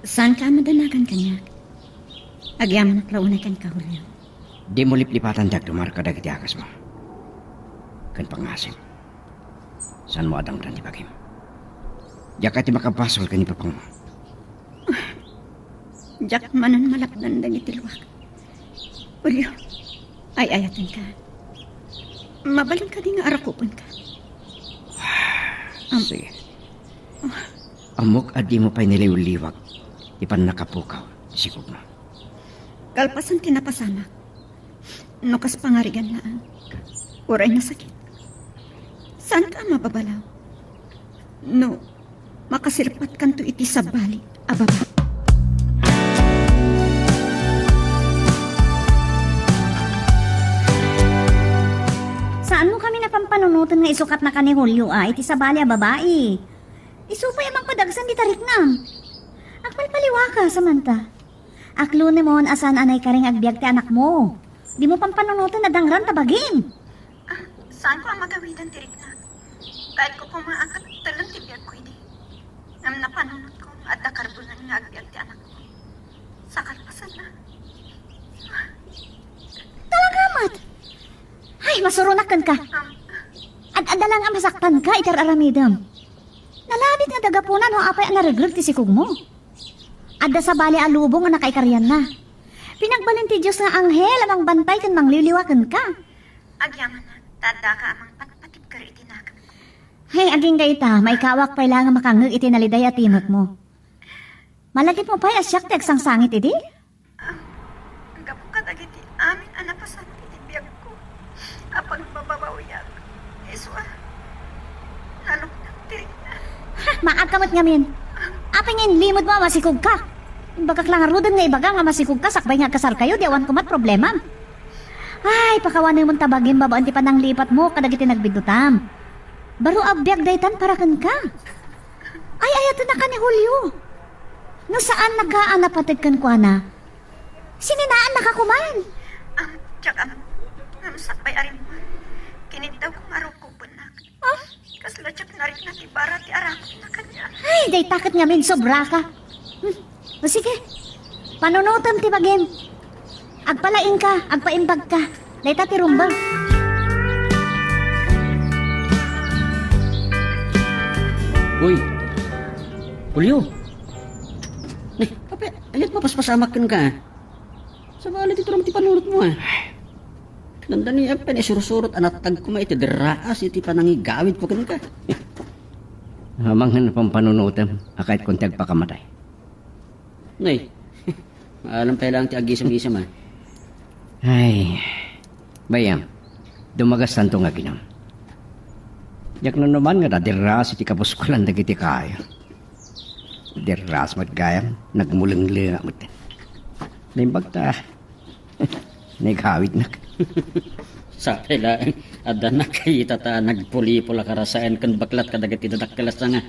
Saanka a madanagan kaniak? Agyamanak la unay kenka, Julio. Dimo liplipatan ti agdumar kadagiti agasmo. Ken pangngasim, saanmo a dangtan ti bagim. Diak ti makabasol ken ni Papangmo. Diak manen malapdan dagiti luak. Julio, ay-ayatenka. Mabalin kadi nga arakupenka? Am- Sige. Ammok a dimo pay niliwliwag ti pannakapukaw ti sikogmo. Kalpasan ti napasamak, no kas pangarigan laeng, uray nasakit, saanka a mababalaw? No makasirpatkanto iti sabali a baba. Saanmo kami a pampanunoten nga isukatnaka ni Julio a iti sabali a babai? Isu pay a mangpadagsen dita riknam. Agpalpaliwaka, Samantha. Aklonemon a saan a naikaring agbiag ti anakmo. Dimo pampanunoten a dangran ta bagim. Ah, saanko a magawidan ti rikna. Kayatko koma a kattelen ti biagko idi. Ngem napanunotko nga adda karbengan nga agbiag ti anakko. Sa kalpasanna. Talaga met? Ay, masuronak kenka. Am. Ad-adda laeng a masaktanka iti ar-aramidem. Nalabit nga adda gapuna no apay a naregreg ti sikogmo. Adda sabali a lubong a nakaikarianna. Pinagbalin ti Dios nga anghel a mangbantay ken mangliwliwa kenka. Agyamanak, ta addaka a mangpatpatibker iti nakemko. Hey, agingga ita, maikawak pay la nga makangngeg iti naliday a timekmo. Malagipmo pay a siak ti agsangsangit idi? Ah, gapu kadagiti amin a napasamak iti biagko a pagbababawiak, isu a naluknak ti rikna. Ha, maagka met ngamin. Apay nga inlimedmo a masikogka? Imbagak la ngaruden nga ibaga nga masikogka sakbay nga agkasarkayo, di awan koma ti problemam. Ay, pakawanemon ta bagim babaen ti pananglipatmo kadagiti nagbiddutam. Baro a biag daytan para kenka. Ay-ayatennak ni Julio. No saannaka a napateg kenkuana, sininaannaka koman. Am, diak ammo. Ngem sakbay a rimmuar, kiniddawko nga arukupennak. Ah? Kasla diak narikna ti bara ti aramidna kaniak. Ay, dayta ket ngamin, sobraka. Hmm. O sige, panunotem ti bagim. Agpalaingka, agpaimbagka. Dayta ti rumbeng. Uy, Julio. Ni, apay, ania't mapaspasamak kenka? Sabali ti turam ti panunotmo, a. Nandani, apay, naisursurot a natag koma iti derraas iti panangigawidko kenka. Amangan a pampanunotem a kayatko ti agpakamatay. Nay, maalam pay laeng ti agisem-isem, a. Ay, bay-am, dumagastanto nga aginum. Diak nanuman nga naderras iti kabuskolan dagiti kayo. Derras met gayam, nagmulenglengak met. Naimbag ta, naigawidnak. Sapay laeng, adda nakita ta nagpulipol a karasaen ken baklat kadagiti dadakkel a sanga.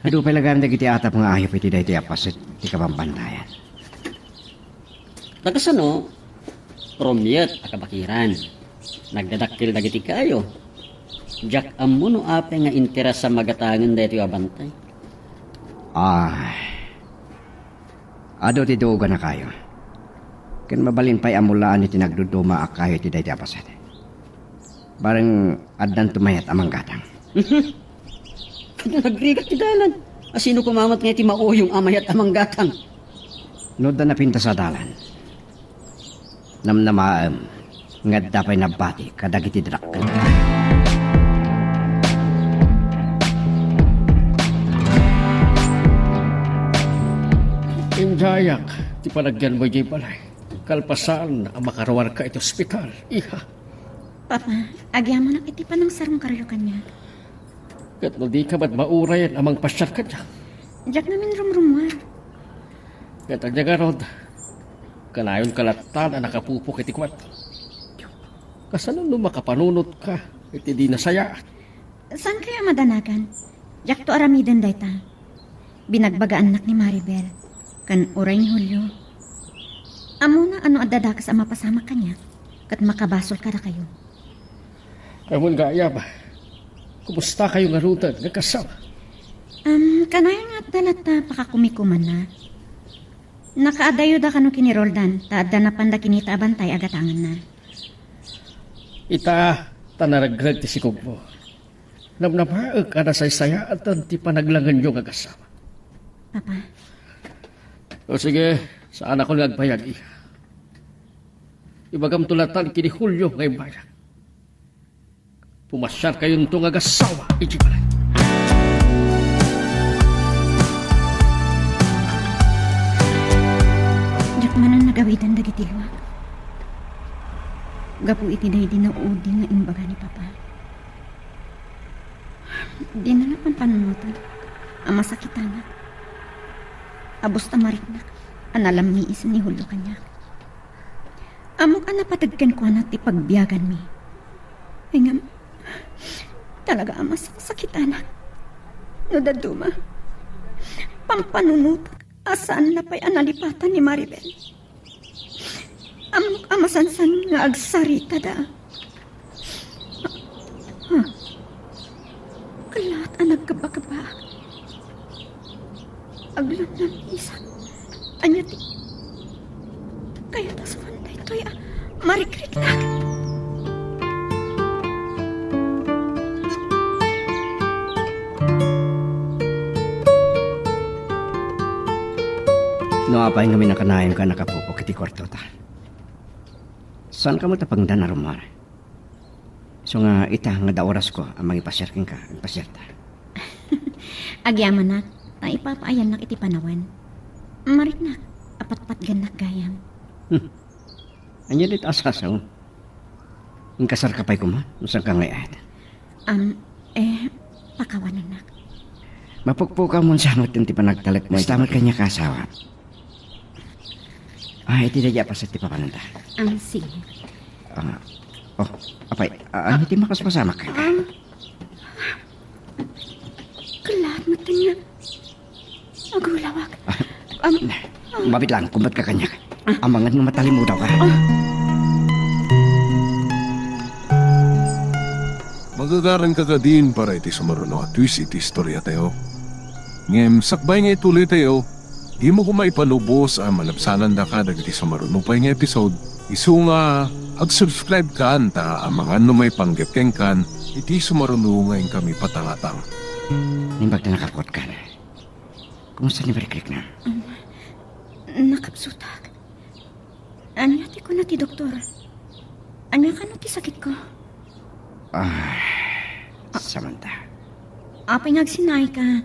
Adu pay la gayam dagiti atap nga ayup iti daytoy a paset ti kabambantayan. Ta kasano, rumiet a kabakiran. Nagdadakkel dagiti kayo. Diak ammo no apay nga interes a magatangen daytoy a bantay. Ah, adu ti dugan a kayo. Ken mabalin pay a mulaan iti nagduduma a kayo iti daytoy a paset. Bareng addanto mayat a manggatang. Kada nagrigat ti dalan, a sino koma met nga iti mauyong a mayat a manggatang? No adda napintas a dalan, namnamaem nga adda pay nabati kadagiti dadakkel. Indayak ti panagyanmo idiay balay. Kalpasan a makaruarka iti ospital, iha. Papa, agyamanak iti panangsarungkaryo kaniak. Ket no dika met maurayen a mangpasiar kaniak, Diak ngamin rumrumuar. Ket ania ngarud, kanayonka latta a nakapupok iti kuarto. Kasano no makapanunotka iti di nasayaat? Saan kaya madanagan? Diakto aramiden dayta. Binagbagaannak ni Maribel, ken uray ni Julio. Ammona a no adda dakes a mapasamak kaniak, ket makabasol kadakayo. Ammon gayam, kumustakayo ngaruden nga agkassawa? Am, kanayon nga adda latta pakakumikumanna. Nakaadayoda kano ken ni Roldan, ta adda napanda kinita a bantay a gatanganna. Ita, ta naregreg ti sigugmo. Namnamaek a nasaysayaaten ti panaglangenyo nga agkassawa. Papa. O sige, saanakon nga agbayag, iha. Ibagamto latta ken ni Julio nga imbayag. Pumasiarkayonto nga agkassawa idiay balay. Diak manen nagawiden dagiti luak. Gapu iti daydi naudi nga imbaga ni Papa. Dina la pampanunoten a masakitanak. Abus ta mariknak a nalammiis ni Julio kaniak. Ammok a napateg kenkuana ti pagbiaganmi. Ngem, talaga a masaksakitanak. No dadduma, pampanunotak a saanna pay a nalipatan ni Maribel. Ammok a masansan nga agsaritada. Huh. Kellaat a nagkebakebbaak. Aglamlam isak. Ania ti kayat a saan daytoy a marikriknak? No apay ngamin a kanayonka a nakapupok iti kuartota, saanka met a pangdan a rummuar. Isu nga ita nga adda orasko a mangipasiar kenka, agpasiarta. Agyamanak, ta ipapaayannak iti panawen. Mariknak a patpatgennak gayam. Hmm. Ania dayta a sasaom? Inkasarka pay koma, no saanka nga ay-ayat? Am, eh, pakawanennak. Mapukpukawmon sa met ti panagtalekmo. Basta met kaniak a asawa. Ah, iti daydi a paset ti papananta. Ah, sige. Ah, oh, apay, ah, ania ti makaspasamak? Ah, kellaat met nga agulawak. Ah, am, ah. Mabit lang, kumbat ka kaniak. Ah. Amangan nga matalimudaw ka. Ah. Magagaranka kadin para iti sumaruno a twist iti istoriatayo. Ngem sakbay nga ituloytayo, dimo koma ipalubos a malabsanandaka dagiti sumaruno pay nga episode. Isu nga, ag-subscribe kan ta amangan no maipanggep kenkan iti sumaruno nga inkami patangatang. Naimbag ta nakaputkan. Kumusta ni Marikrik na? Um, nakapsutak. Ania ti kuna ti doktor? Ania kano ti sakitko? Ah, Samantha. Apay nga agsinnaika?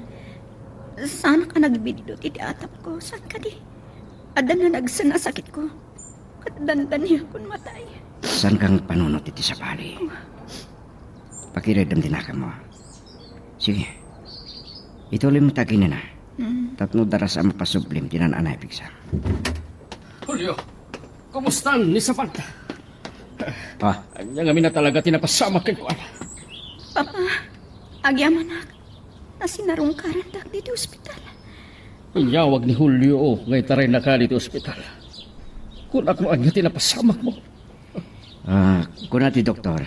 Saanak a nagbiddut iti atapko, saan kadi? Adda nanagsen a sakitko. Ket dandaniakon matay. Saanka nga agpanunot iti sabali? Pakiredem ti naganmo. Sige. Ituloy mo ta aginana. Mm. Tapno daras a mapasublim ti naan-anay a pigsa. Julio, kumusta ni Samantha? Ah. Ania ngamin a talaga ti napasamak kenkuana? Papa, agyamanak. Nasinarungkarandak ditoy ospital. Inyawag ni Julio nga itaraynaka ditoy ospital. Kunak no ania ti napasamakmo. Ah, kuna ti doktor,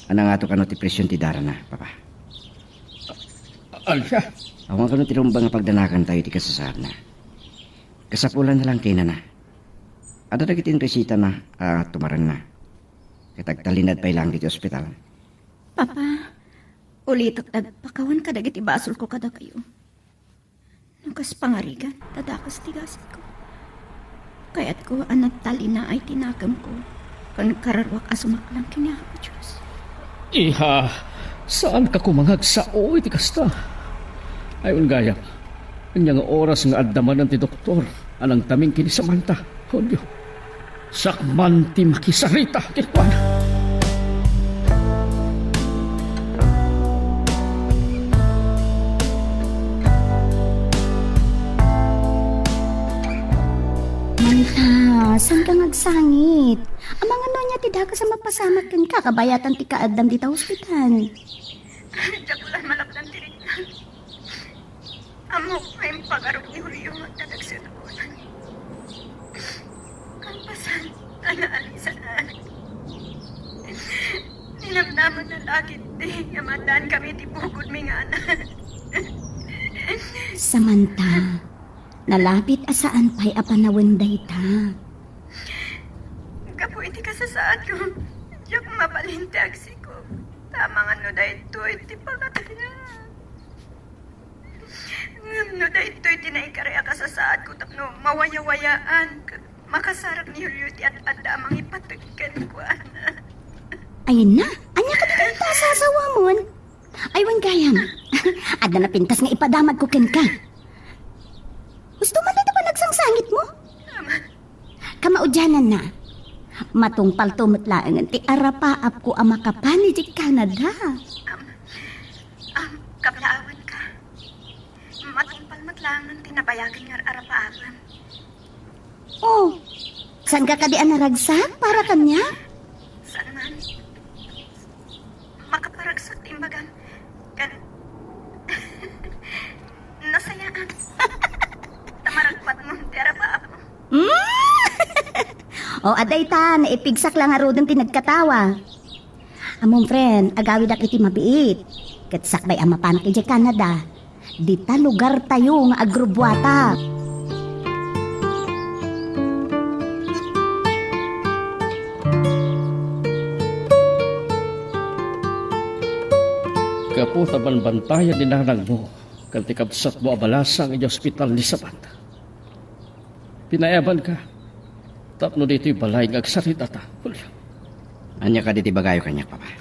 a nangato kano ti presion ti darana, Papa. Ania? Awan kano ti rumbeng a pagdanagantayo iti kasasaadna. Kasapulanna lang kenana. Adda dagiti resitana a tumarenna. Ket agtalinaed pay laeng ditoy ospital. Papa, ulitek ti agpakawan kadagiti basolko kadakayo. No kas pangarigan, ta dakes ti gasatko. Kayatko a nagtalinaay ti nakemko, ken kararuak a sumaklang ken ni Apo Dios. Iha, saanka koma nga agsao iti kasta. Ayon gayam, ania nga oras nga adda manen ti doktor a nangtaming ken ni Samantha, Julio? Sakman ti makisarita kenkuana. Saan ka nga agsangit? Amangan no ania ti dakes a mapasamak kenka kabayatan ti kaaddam dita hospital? Diak la malapdan ti riknam. Ammok nga impagarok ni Julio nga adda dagsa a nakunan. Kalpasan, ta naalisan. Ninamnama na la ketdi nga maaddaanmi iti bukodmi nga anak. Samantha, nalapit a saan pay a panawen dayta. Gapu iti kasasaadko, diak mabalin ti agsiko. Ta amangan no daytoy ti pangatayan. Ngem no daytoy ti naikari a kasasaadko tapno mawayawayaan ket makasarak ni Julio ti ad-adda a mangipateg kenkuana. Ay na, ania kadi dayta a sasawamon? Ay, wen gayam. Adda napintas nga ipadamagko kenka. Husto man dayta panagsangsangitmo? Kamaudiananna, matungpalto met laengen ti arapaapko a makapan idiay Canada. Am, am, kablaawanka. Matungpal met laengen ti nabayagen nga arapaapem. Oh, saanka kadi a naragsak para kaniak? Saan man. Makaparagsak ti imbagam. Kan, nasayaan. Ta maragpatmo ti arapaapmo. Hmm? O, adda ita, naipigsak la ngaruden ti nagkatawa. Ammom, friend, agawidak iti mabiit. Ket sakbay a mapanak idiay Canada, dita lugartayo nga agrubuatak. Gapu ta banbantayan ni nanangmo ken ti kabsatmo a balasang idiay ospital ni Samantha, pinaayabanka tapno ditoy balay nga agsaritata, Julio. Ania kadi ti ibagayo kaniak, Papa?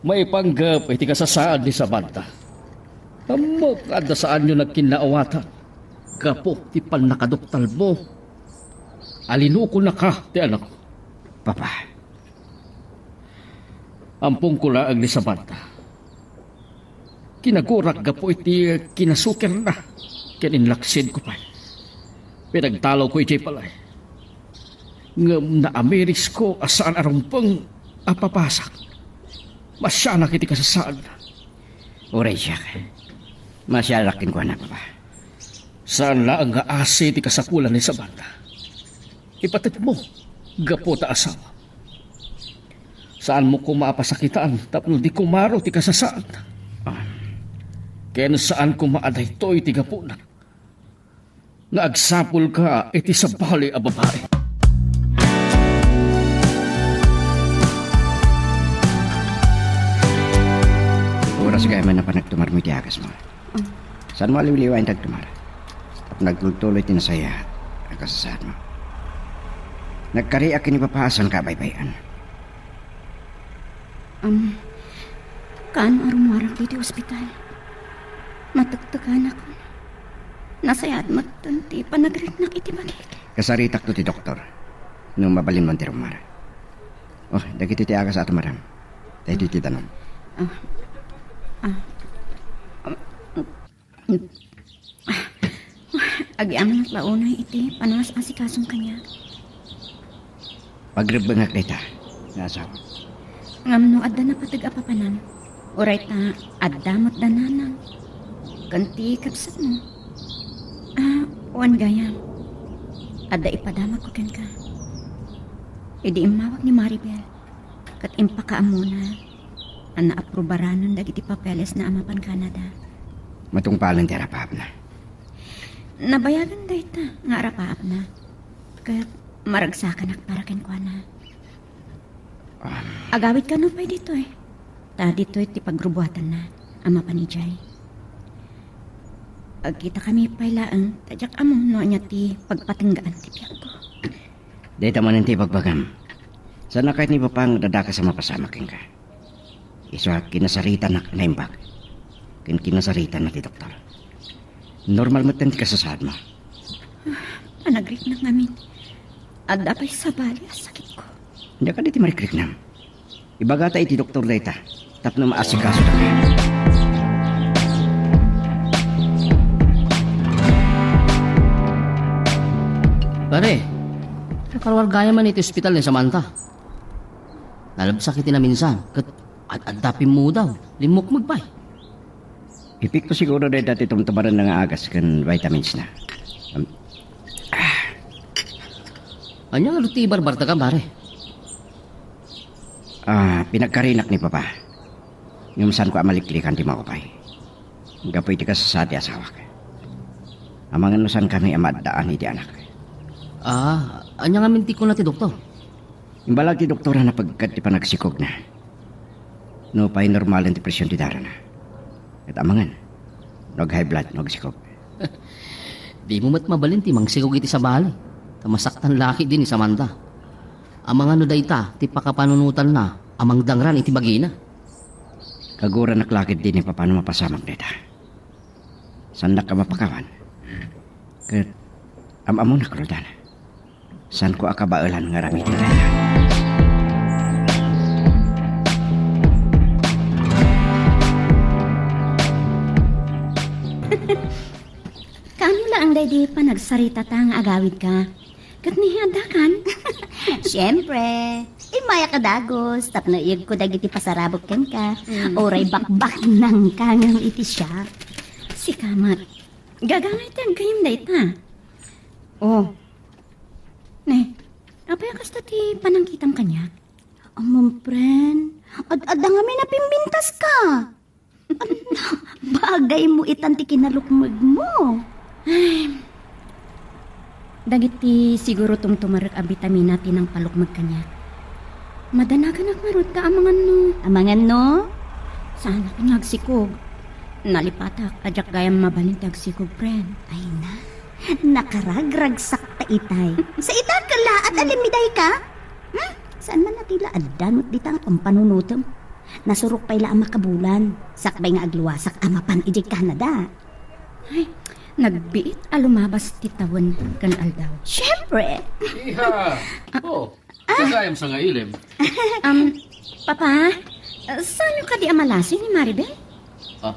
Maipanggep iti kasasaad ni Samantha. Ammok nga adda saanyo nagkinnaawatan gapu ti pannakaduktalmo a linukonaka ti anakko. Papa. Ampongko laeng ni Samantha. Kinagurak gapu iti kinasukirna ken inlaksidko pay. Pinagtalawko idiay balay. Ngem naamirisko a saan a rumbeng a papasak. Masianak iti kasasaadna. Uray siak. Masianak kenkuana, Papa. Saan laeng nga asi ti kasapulan ni Samantha. Ipateg mo, gapu ta asawa. Saanmo koma a pasakitan tapno di kumaro ti kasasaad. Ah. Ken saan koma a daytoy ti gapuna nga agsapulka iti sabali a babai. Oras gayam a panagtumarmo iti agasmo. Saanmo a liwliwaen ti agtumar? Tapno agtultuloy ti nasayaat a kasasaadmo. Nagkariak ken ni Papa a saanka a baybay-an. Am, kaano a rummuarak iti ospital? Natektekanak. Nasayaat metten ti panagriknak iti bagik. Kasaritakto ti doktor. No mabalinmon ti rummuar. Oh, dagiti ti agas a tumarem. Daytoy ti danum. Ah. Ah. Agyamanak la unay iti panangas-asikasom kaniak. Pagrebbengak dayta nga asawa. Ngem no adda napateg a papanam, uray ta adda met da nanang ken ti kabsatmo. Ah, wen gayam, adda ipadamagko kenka. Idi immawag ni Maribel, ket impakaammona a naaprobaranan dagiti papelesna a mapan Canada. Matungpalen ti arapaapna. Nabayagan dayta nga arapaapna, ket maragsakanak para kenkuana. Um. Agawidka nupay ditoy, ta ditoy ti pagrubuatanna a mapan idiay. Agkitakami pay laeng ta diak ammo no ania ti pagpatenggaan ti biagko. Dayta manen ti ibagbagam. Saanna kayat ni Papa nga adda dakes a mapasamak kenka. Isu a kinasaritanak a naimbag ken kinasaritanna ti doktor. Normal metten ti kasasaadmo. Ah, panagriknak ngamin. Adda pay sabali a sakitko. Ania kadi ti marikriknam? Ibagata iti doktor dayta tapno maasikaso daka. Pare, Karuargayam man iti ospital ni Samantha. Nalabsak iti naminsan, ket ad-adda pimmudaw, limmukmeg pay. Epekto siguro dayta ti tumtumarenna nga agas ken vitamins na. Um, ah. Ania ngarud ti ibarbartakan, pare? Ah, pinagkarinak ni Papa. Ngem saanko a maliklikan ti maupay. Gapu iti kasasaad ti asawak. Amangan no saankami a maaddaan iti anak. Ah, ania ngamin ti kuna ti doktor? Imbalag ti doktor a napagkad ti panagsikogna. Nupay normalen ti presyon ti darana. Ket amangan no ag-high blood no agsikog. Dimo met mabalin ti mangsikog iti sabali. Ta masaktan la ketdi ni Samantha. Amangan no dayta ti pakapanunotanna a mangdangran iti bagina. Kaguranak la ketdi ni Papa no mapasamak dayta. Saannak a mapakawan. Ket am-ammonak, Roldan. Saanko a kabaelan nga aramiden dayta. Kaano laeng daydi panagsaritata nga agawidka? Ket ni addakan? Siempre, immayak a dagus tapno iyegko dagiti pasarabok kenka. Mm. Uray bakbaknangka ngem iti siak. Sika met, gagangay ti aggayam dayta. Oh. Ne, apay a kasta ti panangkitam kaniak? Ammom, friend, ad-adda ngamin a pimpintaska. Bagaymo itan ti kinalukmegmo. Ay, dagiti siguro tumtumarek a bitamina ti nangpalukmeg kaniak. Madanaganak ngarud ta amangan no. Amangan no? Saanak nga agsikog. Nalipatak a diak gayam mabalin ti agsikog, friend. Ay na, nakaragragsak ta itay. Sa ita, kalaat a limidayka? Hmm? Saan man a ti la adda met dita nga pampanunotem? Nasurok pay la a makabulan, sakbay nga agluasak a mapan idiay Canada. Ay, nagbiit a lumabas ti tawen ken aldaw. Siyempre! Iha! Oh, gagayam sa nga ilim. Um, Papa, uh, saan kadi a malasi ni Maribel? Ah,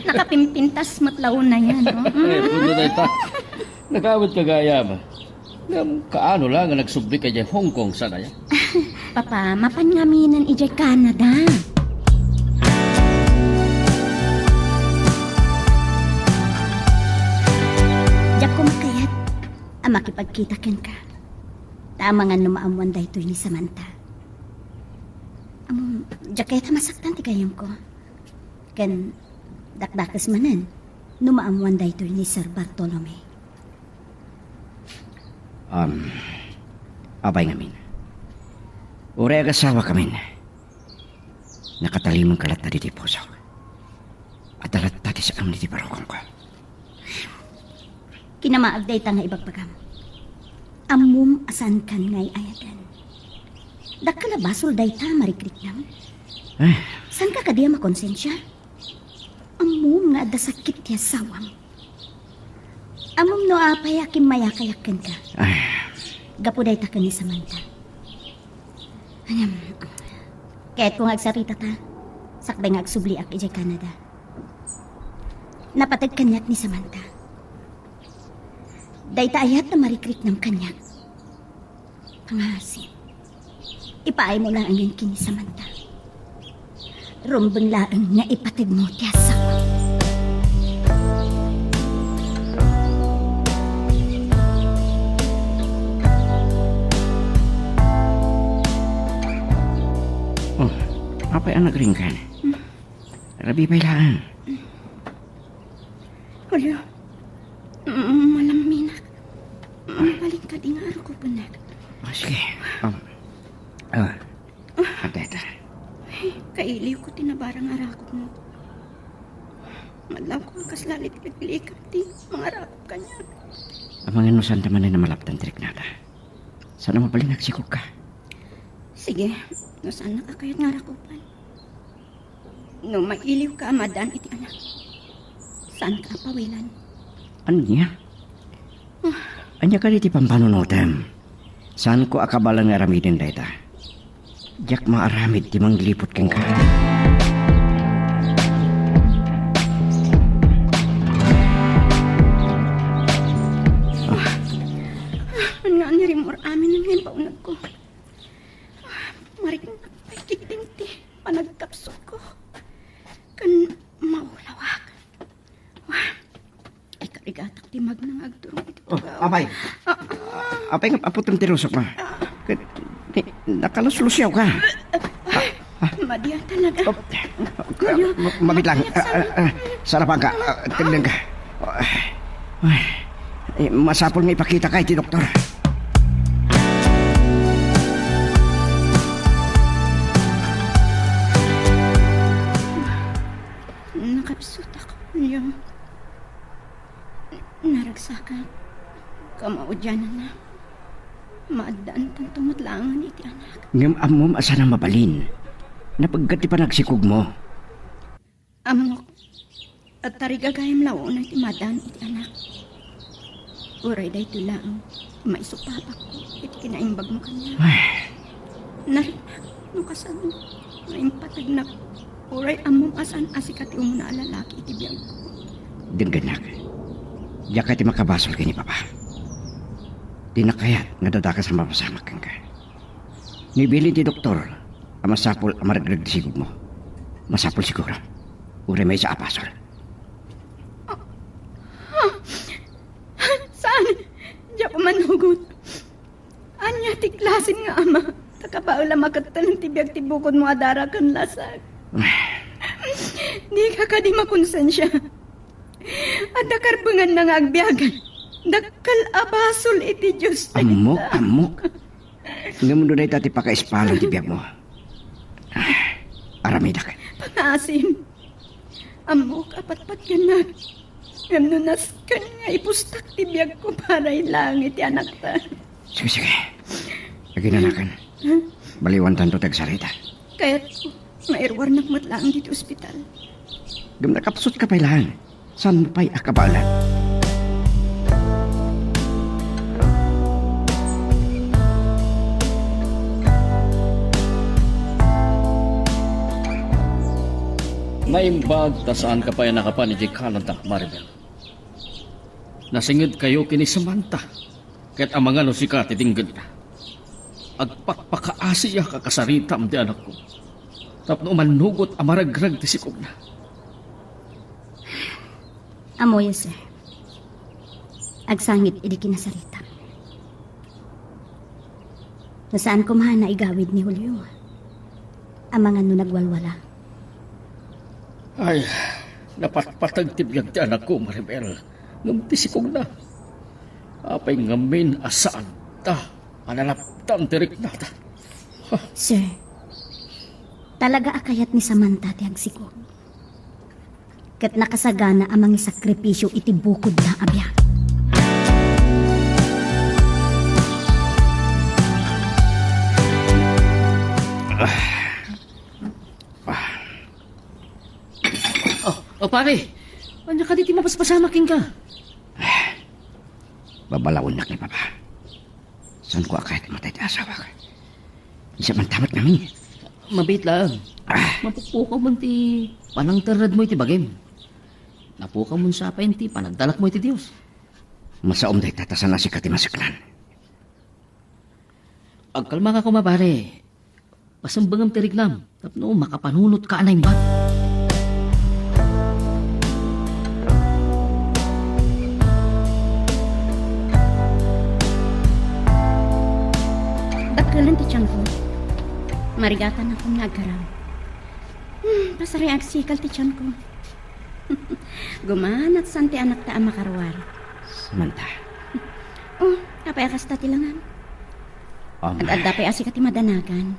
Nakapimpintas met la unayan, no? Eh, pwede na ita. Nakawit ka gayam. Ngem kaano la nga nagsubli ka idiay Hong Kong, saan aya? Papa, mapan ngaminen idiay Canada. Diak koma kayat a makipagkita kenka. Ta amangan no maammoan daytoy ni Samantha. Ammom, diak kayat a masaktan ti gayamko. Ken dakdakes manen no maammoan daytoy ni Sir Bartolome. Um, apay ngamin. Uray agasawakamin, nakatalimenka latta ditoy pusok. Adda latta ti saem ditoy barukongko. Kinamaag dayta nga ibagbagam. Ammom a saankan nga ay-ayaten. Dakkel a basol dayta, marikriknam. Eh. Saanka kadi a makonsensia? Ammom nga adda sakit ti asawam. Ammom no apay a kimmayakayak kenka. Ay. Gapu dayta ken ni Samantha. Ayan. Kayatko nga agsaritata, sakbay nga agsubliak idiay Canada. Napateg kaniak ni Samantha. Dayta ayat a marikriknam kaniak. Pangasim. Ipaaymo laengen ken ni Samantha. Rumbeng laeng nga ipategmo ti asawam. Oh, apay a nagringgan? Hmm. Rabii pay laeng. Hala, mm, malaminak. Mabalin kadi nga arakupennak? Ah, sige. Um, ah, adda ita. Ay, kailiwko ti nabarang arakupmo. Madlawko a kasla ti liklikam ti mangarakup kaniak. Amangan no saanta manen a malapdan ti riknada. Saan a mabalin nga agsikogka? Sige, no saannak a kayat nga arakupan. No mailiwka a maaddaan iti anak, saanka a pawilan. Ania? Ah. Ania kadi ti pampanunotem? Saanko a kabaelan nga aramiden dayta. Diak maaramid ti mangliput kenka. Ah. Ah, ania ni rimor amin? a nagkapsutko. Ken maulawak. Wah, ikarigatak ti magna nga agturong iti tugaw. Apay. Ah, apay nga aputem ti rusok, ma? Ket, ni, nakaluslusiaw ka. Madian talaga. Oh, ma-, mabit lang. Ah, ah, ah, sarapan ka. Ah, tagdeng ka. Ah, ay, masapul nga ipakita ka iti doktor. Nakapsutak, Julio. Naragsakak. Kamaudiananna. Maaddaantanto met laengen iti anak. Ngem ammom a saan a mabalin. Napeggad ti panagsikogmo. Ammok, a tarigagayam la unay ti madan iti anak. Uray daytoy laeng, maisupapakko iti kinaimbagmo kaniak. Ay. Nariknak no kasano nga impatagnak, uray ammom a saan a sika ti umuna a lalaki iti biagko. Denggennak. Diak ti makabasol ken ni Papa. Dinak kayat nga dadakas a mapasamak kenka. Nibilin ti doktor a masapul a maregreg ti sigogmo. Masapul siguro. Uray maysa a basol. Saan? Diak manugot. Ania ti klasen nga ama? Ta kabaela maketten ti biag ti bukodmo a dara ken lasag. Dika kadi makonsensia? Adda karbenganna nga agbiag. Dakkel a basol iti Dios. Ammok, ammok. Ngem no dayta ti pakaispalan ti biagmo, ah, aramidak. Pangaasim. Ammok a patpatgennak. Ngem no nasken nga ipustak ti biagko para laeng iti anakta. Sige, sige. Aginanakan. Baliwantanto ti agsarita. Kayatko, mairuarnak met laeng ditoy ospital. Ngem nakapsutka pay laeng. Saanmo pay a kabaelan? Naimbag ta saanka pay a nakapan idiay kalantak, Maribel. Nasingedkayo ken ni Samantha. Ket amangan no sika ti denggenna. Agpakpakaasiak a kasaritam ti anakko tapno umannugot a maregreg ti sikogna. Ammoyo, sir. Agsangit idi kinasaritam. No saan koma a naigawid ni Julio, amangan no nagwalwala. Ay, napatpateg ti biag ti anakko, Maribel. Ngem ti sikogna, apay ngamin a saanta a nalaptan ti riknada? Ha? Sir, talaga a kayat ni Samantha ti agsikog. Ket nakasagana a mangisakripisio iti bukodna a biag. Ah. Ah. Oh, oh, pare. Ania kadi ti mapaspasamak kenka? Ah. Babalawennak ni Papa. Saanko a kayat matay ti asawak. Isu man ta met ngamin. Mabiit laeng. Ah. Mapukpukawmo ti panangterredmo iti bagim. Napukawmon sa pay ti panagdalakmo iti Dios. Masaom dayta ta saan a sika ti maseknan. Agkalmaka koma, pare. Pasembengem ti riknam tapno makapanunotka a naimbag. Dakkelen ti tianko. Marigatan a koma nga aggaram. Hmm, pasareng agsikal ti tianko. Gumanat san ti anakta a makaruar. Samantha. Oh, apay a kasta ti langam? Um. Ag-adda pay a sika ti madanagan.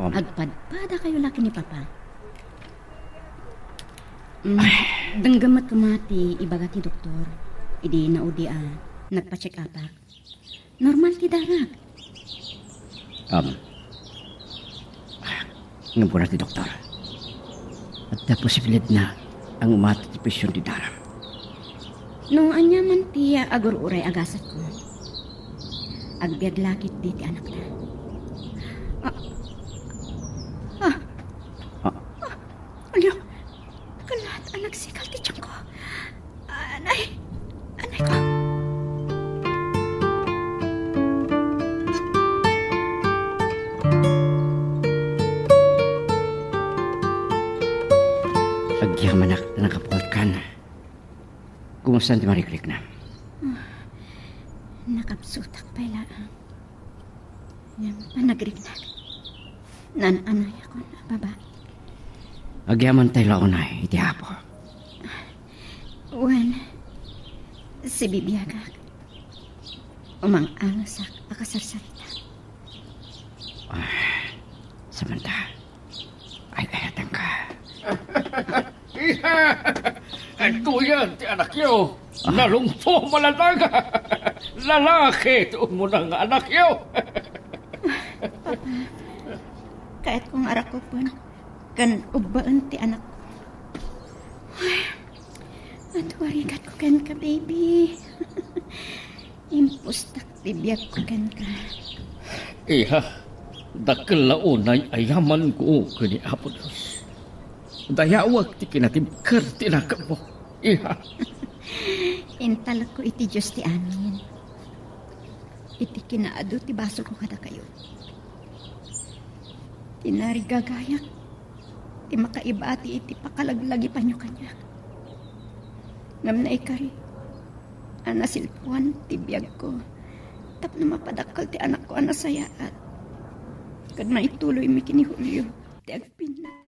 Um. Agpadpadakayo la ken ni Papa. Mm, denggem met koma ti ibaga ti doktor idi naudi a nagpa-check-upak. Normal ti darak. Um, ngem kuna ti doktor, adda posibilidadna a umati ti presion ti daram. No aniaman ti agur-uray a gasatko, agbiag la ketdi ti anakta. Ah. Ah. Ah. Alio, nakalat a nagsikal ti tianko. Anay, anay ko. Agyamanak ta nakapuotkan. Kumusta ti marikriknam? Nakabsutak pay laeng. Ngem panagriknak, naan-anayakon a babai. Agyamantay la unay iti Apo. Wen, sibibiagak. Umang-angesak a kasarsarita. Ah, samanta. Ay, ay, atangka. Iha! Tuyan ti anakyo. Ah. Nalungto malalaga. Lalaki ti umuna nga anakyo. Papa, kayatko nga arakupen ken ubbaen ti anak. Adu a rigatko kenka, baby. Impustak ti biagko kenka. Iha, dakkel la unay a yamanko ken ni Apo Dios. Dayawek ti kinatibker ti nakemmo, iha. Intalekko iti Dios ti amin. Iti kinaadu ti basolko kadakayo. Ti narigagayak ti makaibati iti pakalaglagipanyo kaniak. Ngem naikari a nasilpuan ti biagko tapno mapadakkel ti anakko a nasayaat. Ket maituloymi ken ni Julio ti agpinna.